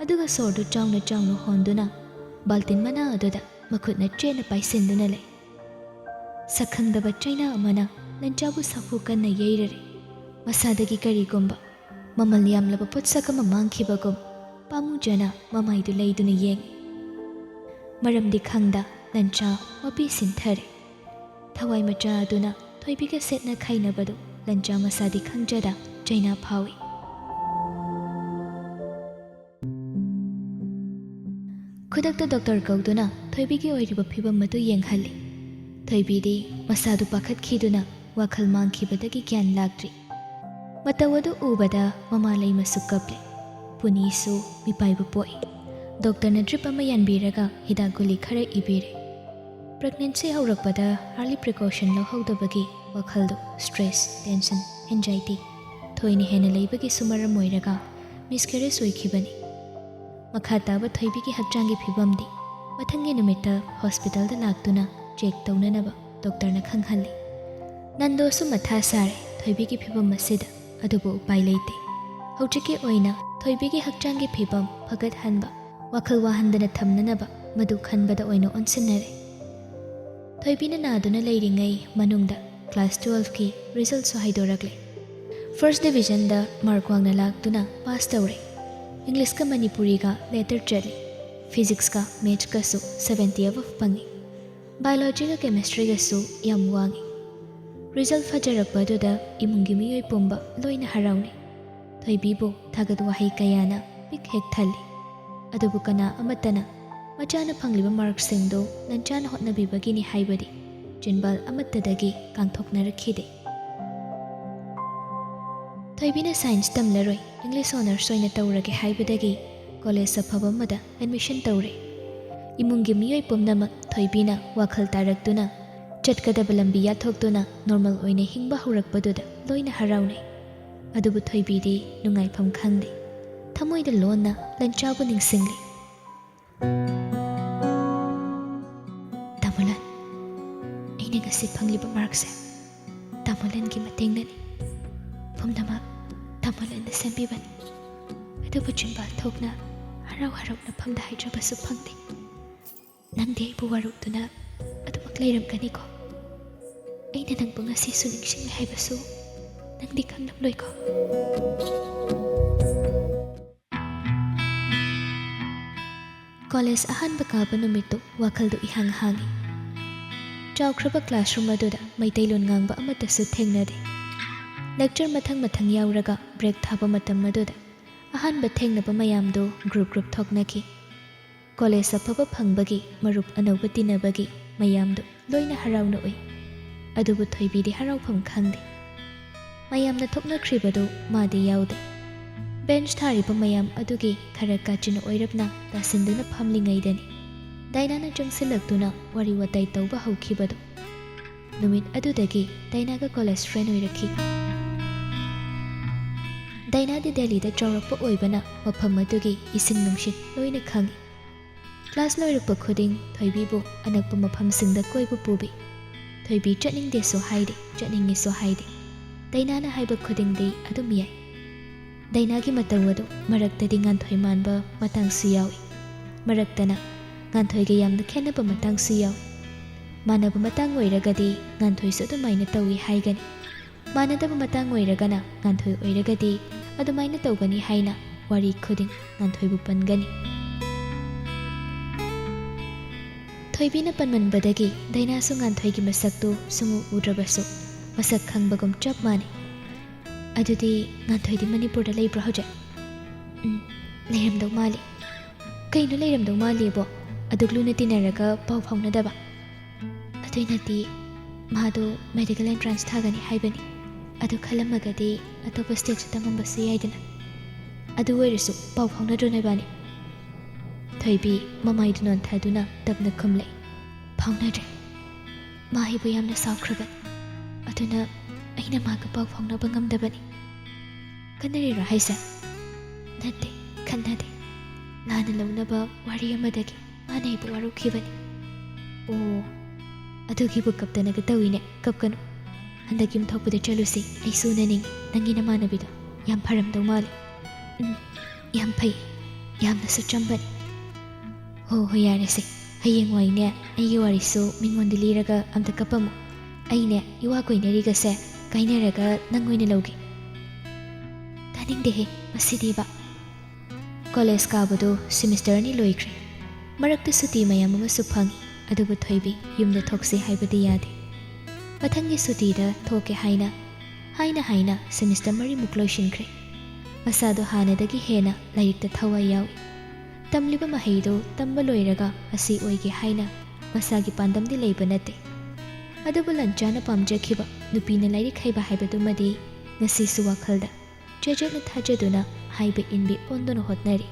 ꯑꯗꯨꯒ ꯁꯣꯔꯗꯨ ꯆꯥꯎꯅ ꯆꯥꯎꯅ ꯍꯣꯟꯗꯨꯅ ꯕꯥꯜꯇꯤꯟ ꯃꯅꯥ ꯑꯗꯨꯗ ꯃꯈꯨꯠꯅ ꯆꯦꯠꯅ ꯄꯥꯏꯁꯤꯟꯗꯨꯅ ꯂꯩ꯫ ꯁꯛꯈꯪꯗꯕ ꯆꯩꯅꯥ ꯑꯃꯅ ꯂꯟꯆꯥꯕꯨ ꯁꯥꯐꯨ ꯀꯟꯅ ꯌꯩꯔꯔꯦ꯫ ꯃꯁꯥꯗꯒꯤ ꯀꯔꯤꯒꯨꯝꯕ ꯃꯃꯜ ꯌꯥꯝꯂꯕ ꯄꯣꯠꯁꯛ ꯑꯃ ꯃꯥꯡꯈꯤꯕꯒꯨꯝ ꯄꯥꯝꯃꯨꯖꯅ ꯃꯃꯥꯏꯗꯨ ꯂꯩꯗꯨꯅ ꯌꯦꯡꯉꯤ꯫ ꯃꯔꯝꯗꯤ ꯈꯪꯗ ꯂꯟꯆꯥ ꯃꯄꯤ ꯁꯤꯟꯊꯔꯦ꯫ ꯊꯋꯥꯏ ꯃꯆꯥ ꯑꯗꯨꯅ ꯊꯣꯏꯕꯤꯒ ꯁꯦꯠꯅ ꯈꯥꯏꯅꯕꯗꯨ ꯂꯟꯆꯥ ꯃꯁꯥꯗꯤ ꯈꯪꯖꯗ ꯆꯩꯅꯥ ꯐꯥꯎꯏ꯫ ꯈꯨꯗꯛꯇ ꯗꯣꯛꯇꯔ ꯀꯧꯗꯨꯅ ꯊꯣꯏꯕꯤꯒꯤ ꯑꯣꯏꯔꯤꯕ ꯐꯤꯕꯝ ꯑꯗꯨ ꯌꯦꯡꯍꯜꯂꯤ꯫ ꯊꯣꯏꯕꯤꯗꯤ ꯃꯁꯥꯗꯨ ꯄꯥꯈꯠꯈꯤꯗꯨꯅ ꯋꯥꯈꯜ ꯃꯥꯡꯈꯤꯕꯗꯒꯤ ꯒ꯭ꯌꯥꯟ ꯂꯥꯛꯇ꯭ꯔꯤ꯫ ꯃꯇꯧ ꯑꯗꯨ ꯎꯕꯗ ꯃꯃꯥ ꯂꯩꯃꯁꯨ ꯀꯞꯂꯦ꯫ ꯄꯨꯅꯤꯁꯨ ꯃꯤꯄꯥꯏꯕ ꯄꯣꯛꯏ꯫ ꯗꯣꯛꯇꯔꯅ ꯗ꯭ꯔꯤꯞ ꯑꯃ ꯌꯥꯟꯕꯤꯔꯒ ꯍꯤꯗꯥꯛ ꯒꯨꯂꯤ ꯈꯔ ꯏꯕꯤꯔꯦ꯫ ꯄ꯭ꯔꯦꯒꯅꯦꯟꯁꯤ ꯍꯧꯔꯛꯄꯗ ꯑꯥꯔꯂꯤ ꯄ꯭ꯔꯤꯀꯣꯁꯟ ꯂꯧꯍꯧꯗꯕꯒꯤ ꯋꯥꯈꯜꯗꯨ ꯁ꯭ꯇ꯭ꯔꯦꯁ, ꯇꯦꯟꯁꯟ, ꯑꯦꯟꯖꯥꯏꯇꯤ ꯊꯣꯏꯅ ꯍꯦꯟꯅ ꯂꯩꯕꯒꯤꯁꯨ ꯃꯔꯝ ꯑꯣꯏꯔꯒ ꯃꯤꯁꯀꯦꯔꯦꯖ ꯑꯣꯏꯈꯤꯕꯅꯤ꯫ ꯃꯈꯥ ꯇꯥꯕ ꯊꯣꯏꯕꯤꯒꯤ ꯍꯛꯆꯥꯡꯒꯤ ꯐꯤꯕꯝꯗꯤ ꯃꯊꯪꯒꯤ ꯅꯨꯃꯤꯠꯇ ꯍꯣꯁꯄꯤꯇꯥꯜꯗ ꯂꯥꯛꯇꯨꯅ ꯆꯦꯛ ꯇꯧꯅꯅꯕ ꯗꯣꯛꯇꯔꯅ ꯈꯪꯍꯜꯂꯤ꯫ ꯅꯟꯗꯣꯁꯨ ꯃꯊꯥ ꯁꯥꯔꯦ ꯊꯣꯏꯕꯤꯒꯤ ꯐꯤꯕꯝ ꯑꯁꯤꯗ, ꯑꯗꯨꯕꯨ ꯎꯄꯥꯏ ꯂꯩꯇꯦ꯫ ꯍꯧꯖꯤꯛꯀꯤ ꯑꯣꯏꯅ ꯊꯣꯏꯕꯤꯒꯤ ꯍꯛꯆꯥꯡꯒꯤ ꯐꯤꯕꯝ ꯐꯒꯠꯍꯟꯕ, ꯋꯥꯈꯜ ꯋꯥꯍꯟꯗꯅ ꯊꯝꯅꯅꯕ ꯃꯗꯨ ꯈꯟꯕꯗ ꯑꯣꯏꯅ ꯑꯣꯟꯁꯤꯟꯅꯔꯦ꯫ ꯊꯣꯏꯕꯤꯅ ꯅꯥꯗꯨꯅ ꯂꯩꯔꯤꯉꯩ ꯃꯅꯨꯡꯗ ꯀ꯭ꯂꯥꯁ ꯇꯨꯋꯦꯜꯐꯀꯤ ꯔꯤꯖꯜꯠꯁꯨ ꯍꯥꯏꯗꯣꯔꯛꯂꯦ꯫ ꯐꯥꯔꯁ ꯗꯤꯕꯤꯖꯟꯗ ꯃꯥꯔꯛ ꯋꯥꯡꯅ ꯂꯥꯛꯇꯨꯅ ꯄꯥꯁ ꯇꯧꯔꯦ꯫ ꯏꯪꯂꯤꯁꯀ ꯃꯅꯤꯄꯨꯔꯤꯒ ꯂꯦꯇꯔ ꯆꯠꯂꯤ꯫ ꯐꯤꯖꯤꯛꯁꯀ ꯃꯦꯠꯁꯀꯁꯨ ꯁꯕꯦꯟꯇꯤ ꯑꯕꯞ ꯐꯪꯉꯤ꯫ ꯕꯥꯏꯑꯣꯂꯣꯖꯤꯒ ꯀꯦꯃꯤꯁꯇ꯭ꯔꯤꯒꯁꯨ ꯌꯥꯝ ꯋꯥꯡꯉꯤ꯫ ꯔꯤꯖꯜꯠ ꯐꯖꯔꯛꯄ ꯑꯗꯨꯗ ꯏꯃꯨꯡꯒꯤ ꯃꯤꯑꯣꯏ ꯄꯨꯝꯕ ꯂꯣꯏꯅ ꯍꯔꯥꯎꯅꯩ꯫ ꯊꯣꯏꯕꯤꯕꯨ ꯊꯥꯒꯠ ꯋꯥꯍꯩ ꯀꯌꯥꯅ ꯄꯤꯛ ꯍꯦꯛ ꯊꯜꯂꯤ꯫ ꯑꯗꯨꯕꯨ ꯀꯅꯥ ꯑꯃꯠꯇꯅ ꯃꯆꯥꯅ ꯐꯪꯂꯤꯕ ꯃꯥꯔꯛꯁꯤꯡꯗꯨ ꯂꯟꯆꯥꯅ ꯍꯣꯠꯅꯕꯤꯕꯒꯤꯅꯤ ꯍꯥꯏꯕꯗꯤ ꯆꯤꯟꯕꯥꯜ ꯑꯃꯠꯇꯗꯒꯤ ꯀꯥꯡꯊꯣꯛꯅꯔꯛꯈꯤꯗꯦ꯫ ꯊꯣꯏꯕꯤꯅ ꯁꯥꯏꯟꯁ ꯇꯝꯂꯔꯣꯏ, ꯏꯪꯂꯤꯁ ꯑꯣꯅꯔꯁ ꯑꯣꯏꯅ ꯇꯧꯔꯒꯦ ꯍꯥꯏꯕꯗꯒꯤ ꯀꯣꯂꯦꯖ ꯑꯐꯕ ꯑꯃꯗ ꯑꯦꯗꯃꯤꯁꯟ ꯇꯧꯔꯦ꯫ ꯏꯃꯨꯡꯒꯤ ꯃꯤꯑꯣꯏ ꯄꯨꯝꯅꯃꯛ ꯊꯣꯏꯕꯤꯅ ꯋꯥꯈꯜ ꯇꯥꯔꯛꯇꯨꯅ ꯆꯠꯀꯗꯕ ꯂꯝꯕꯤ ꯌꯥꯠꯊꯣꯛꯇꯨꯅ ꯅꯣꯔꯃꯦꯜ ꯑꯣꯏꯅ ꯍꯤꯡꯕ ꯍꯧꯔꯛꯄꯗꯨꯗ ꯂꯣꯏꯅ ꯍꯔꯥꯎꯅꯩ꯫ ꯑꯗꯨꯕꯨ ꯊꯣꯏꯕꯤꯗꯤ ꯅꯨꯡꯉꯥꯏꯐꯝ ꯈꯪꯗꯦ꯫ ꯊꯃꯣꯏꯗ ꯂꯣꯟꯅ ꯂꯟꯆꯥꯎꯕꯨ ꯅꯤꯡꯁꯤꯡꯂꯤ꯫ ꯇꯥꯃꯣꯂꯟ, ꯑꯩꯅ ꯉꯁꯤ ꯐꯪꯂꯤꯕ ꯃꯥꯔꯛꯁꯦ ꯇꯥꯃꯣꯂꯟꯒꯤ ꯃꯇꯦꯡꯅꯅꯤ꯫ ꯄꯨꯝꯅꯃꯛ ꯇꯥꯃꯣꯂꯟꯅ ꯁꯦꯝꯕꯤꯕꯅꯤ꯫ ꯑꯗꯨꯕꯨ ꯆꯤꯟꯕꯥꯜ ꯊꯣꯛꯅ ꯍꯔꯥꯎ ꯍꯔꯥꯎꯅ ꯐꯝꯗ ꯍꯥꯏꯖꯕꯁꯨ ꯐꯪꯗꯦ꯫ ꯅꯪꯗꯤ ꯑꯩꯕꯨ ꯋꯥꯔꯧꯗꯨꯅ ꯑꯗꯨꯃꯛ ꯂꯩꯔꯝꯒꯅꯤꯀꯣ? ꯑꯩꯅ ꯅꯪꯕꯨ ꯉꯁꯤꯁꯨ ꯅꯤꯡꯁꯤꯡꯂꯤ ꯍꯥꯏꯕꯁꯨ ꯅꯪꯗꯤ ꯈꯪꯂꯝꯂꯣꯏꯀꯣ? ꯀꯣꯂꯦꯖ ꯑꯍꯥꯟꯕ ꯀꯥꯕ ꯅꯨꯃꯤꯠꯇꯨ ꯋꯥꯈꯜꯗꯨ ꯏꯍꯥꯡ ꯍꯥꯡꯏ꯫ ꯆꯥꯎꯈ꯭ꯔꯕ ꯀ꯭ꯂꯥꯁꯔꯨꯝ ꯑꯗꯨꯗ ꯃꯩꯇꯩꯂꯣꯟ ꯉꯥꯡꯕ ꯑꯃꯠꯇꯁꯨ ꯊꯦꯡꯅꯗꯦ꯫ ꯂꯦꯛꯆꯔ ꯃꯊꯪ ꯃꯊꯪ ꯌꯥꯎꯔꯒ ꯕ꯭ꯔꯦꯛ ꯊꯥꯕ ꯃꯇꯝ ꯑꯗꯨꯗ ꯑꯍꯥꯟꯕ ꯊꯦꯡꯅꯕ ꯃꯌꯥꯝꯗꯨ ꯒ꯭ꯔꯨꯞ ꯒ꯭ꯔꯨꯞ ꯊꯣꯛꯅꯈꯤ꯫ ꯀꯣꯂꯦꯖ ꯑꯐꯕ ꯐꯪꯕꯒꯤ, ꯃꯔꯨꯞ ꯑꯅꯧꯕ ꯇꯤꯟꯅꯕꯒꯤ ꯃꯌꯥꯝꯗꯨ ꯂꯣꯏꯅ ꯍꯔꯥꯎꯅ ꯎꯏ꯫ ꯑꯗꯨꯕꯨ ꯊꯣꯏꯕꯤꯗꯤ ꯍꯔꯥꯎꯐꯝ ꯈꯪꯗꯦ꯫ ꯃꯌꯥꯝꯅ ꯊꯣꯛꯅꯈ꯭ꯔꯤꯕꯗꯨ ꯃꯥꯗꯤ ꯌꯥꯎꯗꯦ꯫ ꯕꯦꯟꯆ ꯊꯥꯔꯤꯕ ꯃꯌꯥꯝ ꯑꯗꯨꯒꯤ ꯈꯔ ꯀꯥꯆꯤꯟ ꯑꯣꯏꯔꯞꯅ ꯇꯥꯁꯤꯟꯗꯨꯅ ꯐꯝꯂꯤꯉꯩꯗꯅꯤ ꯗꯥꯏꯅꯥꯅ ꯆꯪꯁꯤꯜꯂꯛꯇꯨꯅ ꯋꯥꯔꯤ ꯋꯥꯇꯥꯏ ꯇꯧꯕ ꯍꯧꯈꯤꯕꯗꯨ꯫ ꯅꯨꯃꯤꯠ ꯑꯗꯨꯗꯒꯤ ꯗꯥꯏꯅꯥꯒ ꯀꯣꯂꯦꯖ ꯐ꯭ꯔꯦꯟ ꯑꯣꯏꯔꯛꯈꯤ꯫ ꯗꯥꯏꯅꯥꯗꯤ ꯗꯦꯜꯂꯤꯗ ꯆꯥꯎꯔꯛꯄ ꯑꯣꯏꯕꯅ ꯃꯐꯝ ꯑꯗꯨꯒꯤ ꯏꯁꯤꯡ ꯅꯨꯡꯁꯤꯠ ꯂꯣꯏꯅ ꯈꯪꯏ꯫ ꯀ꯭ꯂꯥꯁ ꯂꯣꯏꯔꯛꯄ ꯈꯨꯗꯤꯡ ꯊꯣꯏꯕꯤꯕꯨ ꯑꯅꯛꯄ ꯃꯐꯝꯁꯤꯡꯗ ꯀꯣꯏꯕ ꯄꯨꯕꯤ꯫ ꯊꯣꯏꯕꯤ ꯆꯠꯅꯤꯡꯗꯦꯁꯨ ꯍꯥꯏꯗꯦ, ꯆꯠꯅꯤꯡꯉꯤꯁꯨ ꯍꯥꯏꯗꯦ꯫ ꯗꯥꯏꯅꯥꯅ ꯍꯥꯏꯕ ꯈꯨꯗꯤꯡꯗꯤ ꯑꯗꯨꯝ ꯌꯥꯏ꯫ ꯗꯥꯏꯅꯥꯒꯤ ꯃꯇꯧ ꯑꯗꯨ ꯃꯔꯛꯇꯗꯤ ꯉꯥꯟꯊꯣꯏ ꯃꯥꯟꯕ ꯃꯇꯥꯡꯁꯨ ꯌꯥꯎꯏ꯫ ꯃꯔꯛꯇꯅ ꯉꯥꯟꯊꯣꯏꯒ ꯌꯥꯝꯅ ꯈꯦꯠꯅꯕ ꯃꯇꯥꯡꯁꯨ ꯌꯥꯎꯏ꯫ ꯃꯥꯟꯅꯕ ꯃꯇꯥꯡ ꯑꯣꯏꯔꯒꯗꯤ ꯉꯥꯟꯊꯣꯏꯁꯨ ꯑꯗꯨꯃꯥꯏꯅ ꯇꯧꯏ ꯍꯥꯏꯒꯅꯤ꯫ ꯃꯥꯟꯅꯗꯕ ꯃꯇꯥꯡ ꯑꯣꯏꯔꯒꯅ ꯉꯥꯟꯊꯣꯏ ꯑꯣꯏꯔꯒꯗꯤ ꯑꯗꯨꯃꯥꯏꯅ ꯇꯧꯒꯅꯤ ꯍꯥꯏꯅ ꯋꯥꯔꯤ ꯈꯨꯗꯤꯡ ꯉꯥꯟꯊꯣꯏꯕꯨ ꯄꯟꯒꯅꯤ꯫ ꯊꯣꯏꯕꯤꯅ ꯄꯟꯃꯟꯕꯗꯒꯤ ꯗꯥꯏꯅꯥꯁꯨ ꯉꯥꯟꯊꯣꯏꯒꯤ ꯃꯁꯛꯇꯨ ꯁꯨꯡꯎ ꯎꯗ꯭ꯔꯕꯁꯨ ꯃꯁꯛ ꯈꯪꯕꯒꯨꯝ ꯆꯞ ꯃꯥꯟꯅꯩ꯫ ꯑꯗꯨꯗꯤ ꯉꯥꯟꯊꯣꯏꯗꯤ ꯃꯅꯤꯄꯨꯔꯗ ꯂꯩꯕ꯭ꯔꯣ ꯍꯧꯖꯤꯛ? ꯎꯝ, ꯂꯩꯔꯝꯗꯧ ꯃꯥꯜꯂꯤ꯫ ꯀꯩꯅꯣ ꯂꯩꯔꯝꯗꯧ ꯃꯥꯜꯂꯤꯕꯣ? ꯑꯗꯨꯛ ꯂꯨꯅ ꯇꯤꯟꯅꯔꯒ ꯄꯥꯎ ꯐꯥꯎꯅꯗꯕ? ꯑꯗꯨꯏ ꯅꯠꯇꯦ, ꯃꯥꯗꯣ ꯃꯦꯗꯤꯀꯦꯜ ꯑꯦꯟꯇ꯭ꯔꯥꯟꯁ ꯊꯥꯒꯅꯤ ꯍꯥꯏꯕꯅꯤ꯫ ꯑꯗꯨ ꯈꯜꯂꯝꯃꯒꯗꯤ ꯑꯇꯣꯞꯄ ꯁ꯭ꯇꯦꯠꯁꯨ ꯇꯝꯃꯝꯕꯁꯨ ꯌꯥꯏꯗꯅ꯫ ꯑꯗꯨ ꯑꯣꯏꯔꯁꯨ ꯄꯥꯎ ꯐꯥꯎꯅꯗ꯭ꯔꯣ ꯅꯣꯏꯕꯥꯅꯤ? ꯊꯣꯏꯕꯤ ꯃꯃꯥꯏꯗꯨ ꯅꯣꯟꯊꯗꯨꯅ ꯇꯞꯅ ꯈꯨꯝꯂꯛꯏ꯫ ꯐꯥꯎꯅꯗ꯭ꯔꯦ꯫ ꯃꯥ ꯑꯩꯕꯨ ꯌꯥꯝꯅ ꯁꯥꯎꯈ꯭ꯔꯕꯅꯤ꯫ ꯑꯗꯨꯅ ꯑꯩꯅ ꯃꯥꯒ ꯄꯥꯎ ꯐꯥꯎꯅꯕ ꯉꯝꯗꯕꯅꯤ꯫ ꯈꯟꯅꯔꯤꯔꯣ ꯍꯥꯏꯁꯦ? ꯅꯠꯇꯦ, ꯈꯟꯅꯗꯦ꯫ ꯂꯥꯟꯅ ꯂꯧꯅꯕ ꯋꯥꯔꯤ ꯑꯃꯗꯒꯤ ꯃꯥꯅ ꯑꯩꯕꯨ ꯋꯥꯔꯧꯈꯤꯕꯅꯤ꯫ ꯑꯣ, ꯑꯗꯨꯒꯤꯕꯨ ꯀꯞꯇꯅꯒ ꯇꯧꯏꯅꯦ꯫ ꯀꯞꯀꯅꯨ꯫ ꯍꯟꯗꯛ ꯌꯨꯝ ꯊꯣꯛꯄꯗ ꯆꯠꯂꯨꯁꯤ, ꯑꯩꯁꯨ ꯎꯅꯅꯤꯡꯉꯤ ꯅꯪꯒꯤ ꯅꯃꯥꯟꯅꯕꯤꯗꯣ꯫ ꯌꯥꯝ ꯐꯔꯝꯗꯧ ꯃꯥꯜꯂꯤ꯫ ꯎꯝ, ꯌꯥꯝ ꯐꯩ, ꯌꯥꯝꯅꯁꯨ ꯆꯝꯕꯅꯤ꯫ ꯍꯣ ꯍꯣꯏ, ꯌꯥꯔꯦꯁꯦ꯫ ꯍꯌꯦꯡꯋꯥꯏꯅꯦ ꯑꯩꯒꯤ ꯋꯥꯔꯤꯁꯨ ꯃꯤꯉꯣꯟꯗ ꯂꯤꯔꯒ ꯑꯝꯇ ꯀꯞꯄꯝꯃꯨ꯫ ꯑꯩꯅꯦ ꯏꯋꯥ ꯀꯣꯏꯅꯔꯤꯒꯁꯦ ꯀꯥꯏꯅꯔꯒ ꯅꯪ ꯑꯣꯏꯅ ꯂꯧꯒꯦ꯫ ꯇꯥꯅꯤꯡꯗꯦꯍꯦ, ꯃꯁꯤꯗꯤꯕ꯫ ꯀꯣꯂꯦꯖ ꯀꯥꯕꯗꯣ ꯁꯤꯃꯤꯁꯇꯔ ꯑꯅꯤ ꯂꯣꯏꯈ꯭ꯔꯦ꯫ ꯃꯔꯛꯇ ꯁꯨꯇꯤ ꯃꯌꯥꯝ ꯑꯃꯁꯨ ꯐꯪꯉꯤ꯫ ꯑꯗꯨꯕꯨ ꯊꯣꯏꯕꯤ, ꯌꯨꯝꯗ ꯊꯣꯛꯁꯤ ꯍꯥꯏꯕꯗꯤ ꯌꯥꯗꯦ꯫ ꯃꯊꯪꯒꯤ ꯁꯨꯇꯤꯗ ꯊꯣꯛꯀꯦ ꯍꯥꯏꯅ, ꯍꯥꯏꯅ ꯍꯥꯏꯅ ꯁꯦꯃꯤꯁꯇꯔ ꯃꯔꯤꯃꯨꯛ ꯂꯣꯏꯁꯤꯟꯈ꯭ꯔꯦ꯫ ꯃꯁꯥꯗꯣ ꯍꯥꯟꯅꯗꯒꯤ ꯍꯦꯟꯅ ꯂꯥꯏꯔꯤꯛꯇ ꯊꯋꯥꯏ ꯌꯥꯎꯏ꯫ ꯇꯝꯂꯤꯕ ꯃꯍꯩꯗꯨ ꯇꯝꯕ ꯂꯣꯏꯔꯒ ꯃꯁꯤ ꯑꯣꯏꯒꯦ ꯍꯥꯏꯅ ꯃꯁꯥꯒꯤ ꯄꯥꯟꯗꯝꯗꯤ ꯂꯩꯕ ꯅꯠꯇꯦ꯫ ꯑꯗꯨꯕꯨ ꯂꯟꯆꯥꯅ ꯄꯥꯝꯖꯈꯤꯕ ꯅꯨꯄꯤꯅ ꯂꯥꯏꯔꯤꯛ ꯍꯩꯕ ꯍꯥꯏꯕꯗꯨꯃꯗꯤ ꯉꯁꯤꯁꯨ ꯋꯥꯈꯜꯗ ꯆꯦꯠ ꯆꯦꯠꯅ ꯊꯥꯖꯗꯨꯅ ꯍꯥꯏꯕ ꯏꯟꯕꯤ ꯑꯣꯟꯗꯨꯅ ꯍꯣꯠꯅꯔꯤ꯫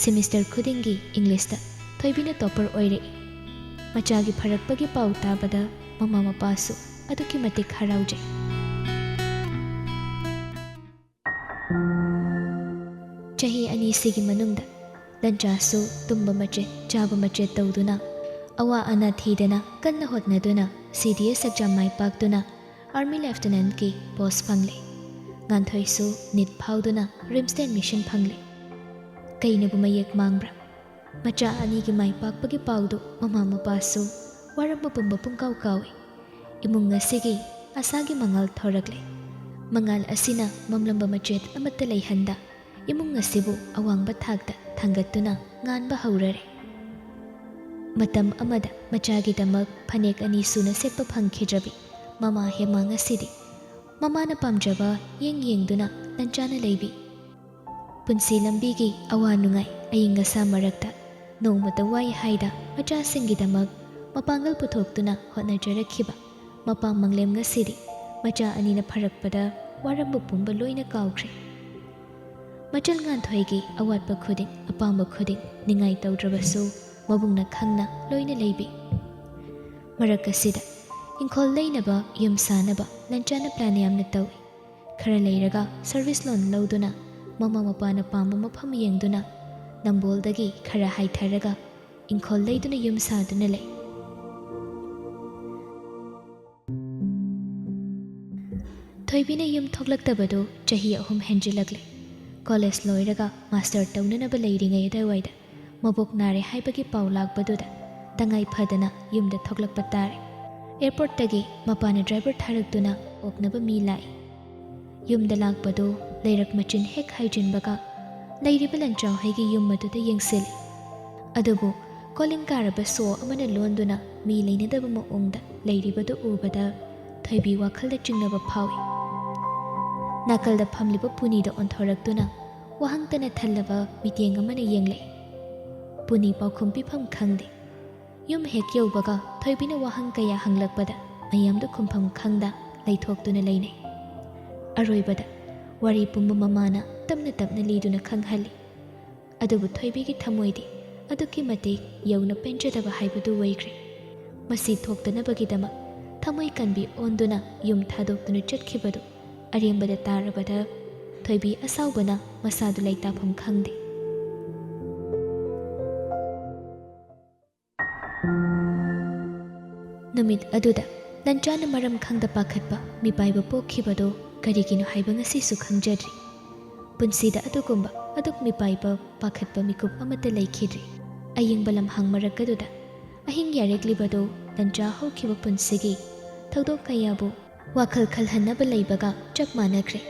ꯁꯦꯃꯤꯁꯇꯔ ꯈꯨꯗꯤꯡꯒꯤ ꯏꯪꯂꯤꯁꯇ ꯊꯣꯏꯕꯤꯅ ꯇꯣꯞꯄꯔ ꯑꯣꯏꯔꯛꯏ꯫ ꯃꯆꯥꯒꯤ ꯐꯔꯛꯄꯒꯤ ꯄꯥꯎ ꯇꯥꯕꯗ ꯃꯃꯥ ꯃꯄꯥꯁꯨ ꯑꯗꯨꯛꯀꯤ ꯃꯇꯤꯛ ꯍꯔꯥꯎꯖꯩ꯫ ꯆꯍꯤ ꯑꯅꯤꯁꯤꯒꯤ ꯃꯅꯨꯡꯗ ꯂꯟꯆꯥꯁꯨ ꯇꯨꯝꯕ ꯃꯆꯦꯠ, ꯆꯥꯕ ꯃꯆꯦꯠ ꯇꯧꯗꯨꯅ, ꯑꯋꯥ ꯑꯅꯥ ꯊꯤꯗꯅ, ꯀꯟꯅ ꯍꯣꯠꯅꯗꯨꯅ ꯁꯤ ꯗꯤ ꯑꯦꯁ ꯑꯦꯛꯖꯥꯝ ꯃꯥꯏ ꯄꯥꯛꯇꯨꯅ ꯑꯥꯔꯃꯤ ꯂꯦꯐꯇꯤꯅꯦꯟꯠꯀꯤ ꯄꯣꯁ ꯐꯪꯂꯦ꯫ ꯉꯥꯟꯊꯣꯏꯁꯨ ꯅꯤꯠ ꯐꯥꯎꯗꯨꯅ ꯔꯤꯝꯁꯇ ꯑꯦꯗꯃꯤꯁꯟ ꯐꯪꯂꯦ꯫ ꯀꯩꯅꯕꯨ ꯃꯌꯦꯛ ꯃꯥꯡꯕ꯭ꯔꯥ? ꯃꯆꯥ ꯑꯅꯤꯒꯤ ꯃꯥꯏ ꯄꯥꯛꯄꯒꯤ ꯄꯥꯎꯗꯨ ꯃꯃꯥ ꯃꯄꯥꯁꯨ ꯋꯥꯔꯝꯕ ꯄꯨꯝꯕ ꯄꯨꯡꯀꯥꯎ ꯀꯥꯎꯏ꯫ ꯏꯃꯨꯡ ꯑꯁꯤꯒꯤ ꯑꯁꯥꯒꯤ ꯃꯉꯥꯜ ꯊꯣꯔꯛꯂꯦ꯫ ꯃꯉꯥꯜ ꯑꯁꯤꯅ ꯃꯝꯂꯝꯕ ꯃꯆꯦꯠ ꯑꯃꯠꯇ ꯂꯩꯍꯟꯗ ꯏꯃꯨꯡ ꯑꯁꯤꯕꯨ ꯑꯋꯥꯡꯕ ꯊꯥꯛꯇ ꯊꯥꯡꯒꯠꯇꯨꯅ ꯉꯥꯟꯕ ꯍꯧꯔꯔꯦ꯫ ꯃꯇꯝ ꯑꯃꯗ ꯃꯆꯥꯒꯤꯗꯃꯛ ꯐꯅꯦꯛ ꯑꯅꯤ ꯁꯨꯅ ꯁꯦꯠꯄ ꯐꯪꯈꯤꯗ꯭ꯔꯕꯤ ꯃꯃꯥ ꯍꯦꯃꯥ ꯉꯁꯤꯗꯤ ꯃꯃꯥꯅ ꯄꯥꯝꯖꯕ ꯌꯦꯡ ꯌꯦꯡꯗꯨꯅ ꯂꯟꯆꯥꯅ ꯂꯩꯕꯤ꯫ ꯄꯨꯟꯁꯤ ꯂꯝꯕꯤꯒꯤ ꯑꯋꯥ ꯅꯨꯡꯉꯥꯏ ꯑꯏꯪ ꯑꯁꯥ ꯃꯔꯛꯇ ꯅꯣꯡꯃꯇ ꯋꯥꯏ ꯍꯥꯏꯗ ꯃꯆꯥꯁꯤꯡꯒꯤꯗꯃꯛ ꯃꯄꯥꯡꯒꯜ ꯄꯨꯊꯣꯛꯇꯨꯅ ꯍꯣꯠꯅꯖꯔꯛꯈꯤꯕ ꯃꯄꯥ ꯃꯪꯂꯦꯝ ꯉꯁꯤꯗꯤ ꯃꯆꯥ ꯑꯅꯤꯅ ꯐꯔꯛꯄꯗ ꯋꯥꯔꯝꯕ ꯄꯨꯝꯕ ꯂꯣꯏꯅ ꯀꯥꯎꯈ꯭ꯔꯦ꯫ ꯃꯆꯜ ꯉꯥꯟꯊꯣꯏꯒꯤ ꯑꯋꯥꯠꯄ ꯈꯨꯗꯤꯡ, ꯑꯄꯥꯝꯕ ꯈꯨꯗꯤꯡ ꯅꯤꯡꯉꯥꯏ ꯇꯧꯗ꯭ꯔꯕꯁꯨ ꯃꯕꯨꯡꯅ ꯈꯪꯅ ꯂꯣꯏꯅ ꯂꯩꯕꯤ꯫ ꯃꯔꯛ ꯑꯁꯤꯗ ꯏꯪꯈꯣꯜ ꯂꯩꯅꯕ, ꯌꯨꯝ ꯁꯥꯅꯕ ꯂꯟꯆꯥꯅ ꯄ꯭ꯂꯥꯟ ꯌꯥꯝꯅ ꯇꯧꯏ꯫ ꯈꯔ ꯂꯩꯔꯒ service loan ꯂꯧꯗꯨꯅ, ꯃꯃꯥ ꯃꯄꯥꯅ ꯄꯥꯝꯕ ꯃꯐꯝ ꯌꯦꯡꯗꯨꯅ, ꯅꯝꯕꯣꯜꯗꯒꯤ ꯈꯔ ꯍꯥꯏꯊꯔꯒ ꯏꯪꯈꯣꯜ ꯂꯩꯗꯨꯅ ꯌꯨꯝ ꯁꯥꯗꯨꯅ ꯂꯩ꯫ ꯊꯣꯏꯕꯤꯅ ꯌꯨꯝ ꯊꯣꯛꯂꯛꯇꯕꯗꯨ ꯆꯍꯤ ꯑꯍꯨꯝ ꯍꯦꯟꯖꯤꯜꯂꯛꯂꯦ꯫ ꯀꯣꯂꯦꯖ ꯂꯣꯏꯔꯒ ꯃꯥꯁꯇꯔ ꯇꯧꯅꯅꯕ ꯂꯩꯔꯤꯉꯩ ꯑꯗꯨꯋꯥꯏꯗ ꯃꯕꯣꯛ ꯅꯥꯔꯦ ꯍꯥꯏꯕꯒꯤ ꯄꯥꯎ ꯂꯥꯛꯄꯗꯨꯗ ꯇꯉꯥꯏ ꯐꯗꯅ ꯌꯨꯝꯗ ꯊꯣꯛꯂꯛꯄ ꯇꯥꯔꯦ꯫ ꯑꯦꯌꯔꯄꯣꯔꯠꯇꯒꯤ ꯃꯄꯥꯅ ꯗ꯭ꯔꯥꯏꯚꯔ ꯊꯥꯔꯛꯇꯨꯅ ꯑꯣꯛꯅꯕ ꯃꯤ ꯂꯥꯛꯏ꯫ ꯌꯨꯝꯗ ꯂꯥꯛꯄꯗꯨ ꯂꯩꯔꯛ ꯃꯆꯤꯟ ꯍꯦꯛ ꯍꯥꯏꯖꯤꯟꯕꯒ ꯂꯩꯔꯤꯕ ꯂꯟꯆꯥꯎ ꯍꯩꯒꯤ ꯌꯨꯝ ꯑꯗꯨꯗ ꯌꯦꯡꯁꯤꯜꯂꯤ꯫ ꯑꯗꯨꯕꯨ ꯀꯣꯂꯤꯡ ꯀꯥꯔꯕ ꯁꯣ ꯑꯃꯅ ꯂꯣꯟꯗꯨꯅ ꯃꯤ ꯂꯩꯅꯗꯕ ꯃꯑꯣꯡꯗ ꯂꯩꯔꯤꯕꯗꯨ ꯎꯕꯗ ꯊꯣꯏꯕꯤ ꯋꯥꯈꯜꯗ ꯆꯤꯡꯅꯕ ꯐꯥꯎꯏ꯫ ꯅꯥꯀꯜꯗ ꯐꯝꯂꯤꯕ ꯄꯨꯅꯤꯗ ꯑꯣꯟꯊꯣꯔꯛꯇꯨꯅ ꯋꯥꯍꯪꯇꯅ ꯊꯜꯂꯕ ꯃꯤꯠꯌꯦꯡ ꯑꯃꯅ ꯌꯦꯡꯂꯛꯏ꯫ ꯄꯨꯅꯤ ꯄꯥꯎꯈꯨꯝ ꯄꯤꯐꯝ ꯈꯪꯗꯦ꯫ ꯌꯨꯝ ꯍꯦꯛ ꯌꯧꯕꯒ ꯊꯣꯏꯕꯤꯅ ꯋꯥꯍꯪ ꯀꯌꯥ ꯍꯪꯂꯛꯄꯗ ꯃꯌꯥꯝꯗꯨ ꯈꯨꯝꯐꯝ ꯈꯪꯗ ꯂꯩꯊꯣꯛꯇꯨꯅ ꯂꯩꯅꯩ꯫ ꯑꯔꯣꯏꯕꯗ ꯋꯥꯔꯤ ꯄꯨꯝꯕ ꯃꯃꯥꯅ ꯇꯞꯅ ꯇꯞꯅ ꯂꯤꯗꯨꯅ ꯈꯪꯍꯜꯂꯤ꯫ ꯑꯗꯨꯕꯨ ꯊꯣꯏꯕꯤꯒꯤ ꯊꯃꯣꯏꯗꯤ ꯑꯗꯨꯛꯀꯤ ꯃꯇꯤꯛ ꯌꯧꯅ ꯄꯦꯟꯖꯗꯕ ꯍꯥꯏꯕꯗꯨ ꯑꯣꯏꯈ꯭ꯔꯦ꯫ ꯃꯁꯤ ꯊꯣꯛꯇꯅꯕꯒꯤꯗꯃꯛ ꯊꯃꯣꯏ ꯀꯟꯕꯤ ꯑꯣꯟꯗꯨꯅ ꯌꯨꯝ ꯊꯥꯗꯣꯛꯇꯨꯅ ꯆꯠꯈꯤꯕꯗꯨ ꯑꯔꯦꯝꯕꯗ ꯇꯥꯔꯕꯗ ꯊꯣꯏꯕꯤ ꯑꯁꯥꯎꯕꯅ ꯃꯁꯥꯗꯨ ꯂꯩꯇꯥꯐꯝ ꯈꯪꯗꯦ꯫ ꯅꯨꯃꯤꯠ ꯑꯗꯨꯗ ꯂꯟꯆꯥꯅ ꯃꯔꯝ ꯈꯪꯗ ꯄꯥꯈꯠꯄ ꯃꯤꯄꯥꯏꯕ ꯄꯣꯛꯈꯤꯕꯗꯨ ꯀꯔꯤꯒꯤꯅꯣ ꯍꯥꯏꯕ ꯉꯁꯤꯁꯨ ꯈꯪꯖꯗ꯭ꯔꯤ꯫ ꯄꯨꯟꯁꯤꯗ ꯑꯗꯨꯒꯨꯝꯕ ꯑꯗꯨꯛ ꯃꯤꯄꯥꯏꯕ ꯄꯥꯈꯠꯄ ꯃꯤꯀꯨꯞ ꯑꯃꯠꯇ ꯂꯩꯈꯤꯗ꯭ꯔꯤ꯫ ꯑꯌꯤꯡꯕ ꯂꯝꯍꯥꯡ ꯃꯔꯛ ꯑꯗꯨꯗ ꯑꯍꯤꯡ ꯌꯥꯔꯦꯛꯂꯤꯕꯗꯨ ꯂꯟꯆꯥ ꯍꯧꯈꯤꯕ ꯄꯨꯟꯁꯤꯒꯤ ꯊꯧꯗꯣꯛ ꯀꯌꯥꯕꯨ ꯋꯥꯈꯜ ꯈꯜꯍꯟꯅꯕ ꯂꯩꯕꯒ ꯆꯞ ꯃꯥꯟꯅꯈ꯭ꯔꯦ꯫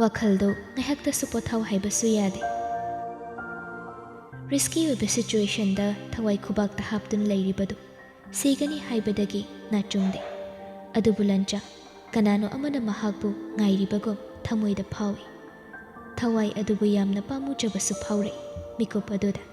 ꯋꯥꯈꯜꯗꯨ ꯉꯥꯏꯍꯥꯛꯇꯁꯨ ꯄꯣꯊꯥꯎ ꯍꯥꯏꯕꯁꯨ ꯌꯥꯗꯦ꯫ ꯔꯤꯁꯀꯤ ꯑꯣꯏꯕ ꯁꯤꯆꯨꯋꯦꯁꯟꯗ ꯊꯋꯥꯏ ꯈꯨꯕꯥꯛꯇ ꯍꯥꯞꯇꯨꯅ ꯂꯩꯔꯤꯕꯗꯨ ꯁꯤꯒꯅꯤ ꯍꯥꯏꯕꯗꯒꯤ ꯅꯥꯆꯨꯡꯗꯦ꯫ ꯑꯗꯨꯕꯨ ꯂꯟꯆꯥ ꯀꯅꯥꯅꯣ ꯑꯃꯅ ꯃꯍꯥꯛꯄꯨ ꯉꯥꯏꯔꯤꯕꯒꯨꯝ ꯊꯃꯣꯏꯗ ꯐꯥꯎꯏ꯫ ꯊꯋꯥꯏ ꯑꯗꯨꯕꯨ ꯌꯥꯝꯅ ꯄꯥꯝꯃꯨꯖꯕꯁꯨ ꯐꯥꯎꯔꯛꯏ ꯃꯤꯀꯨꯞ ꯑꯗꯨꯗ꯫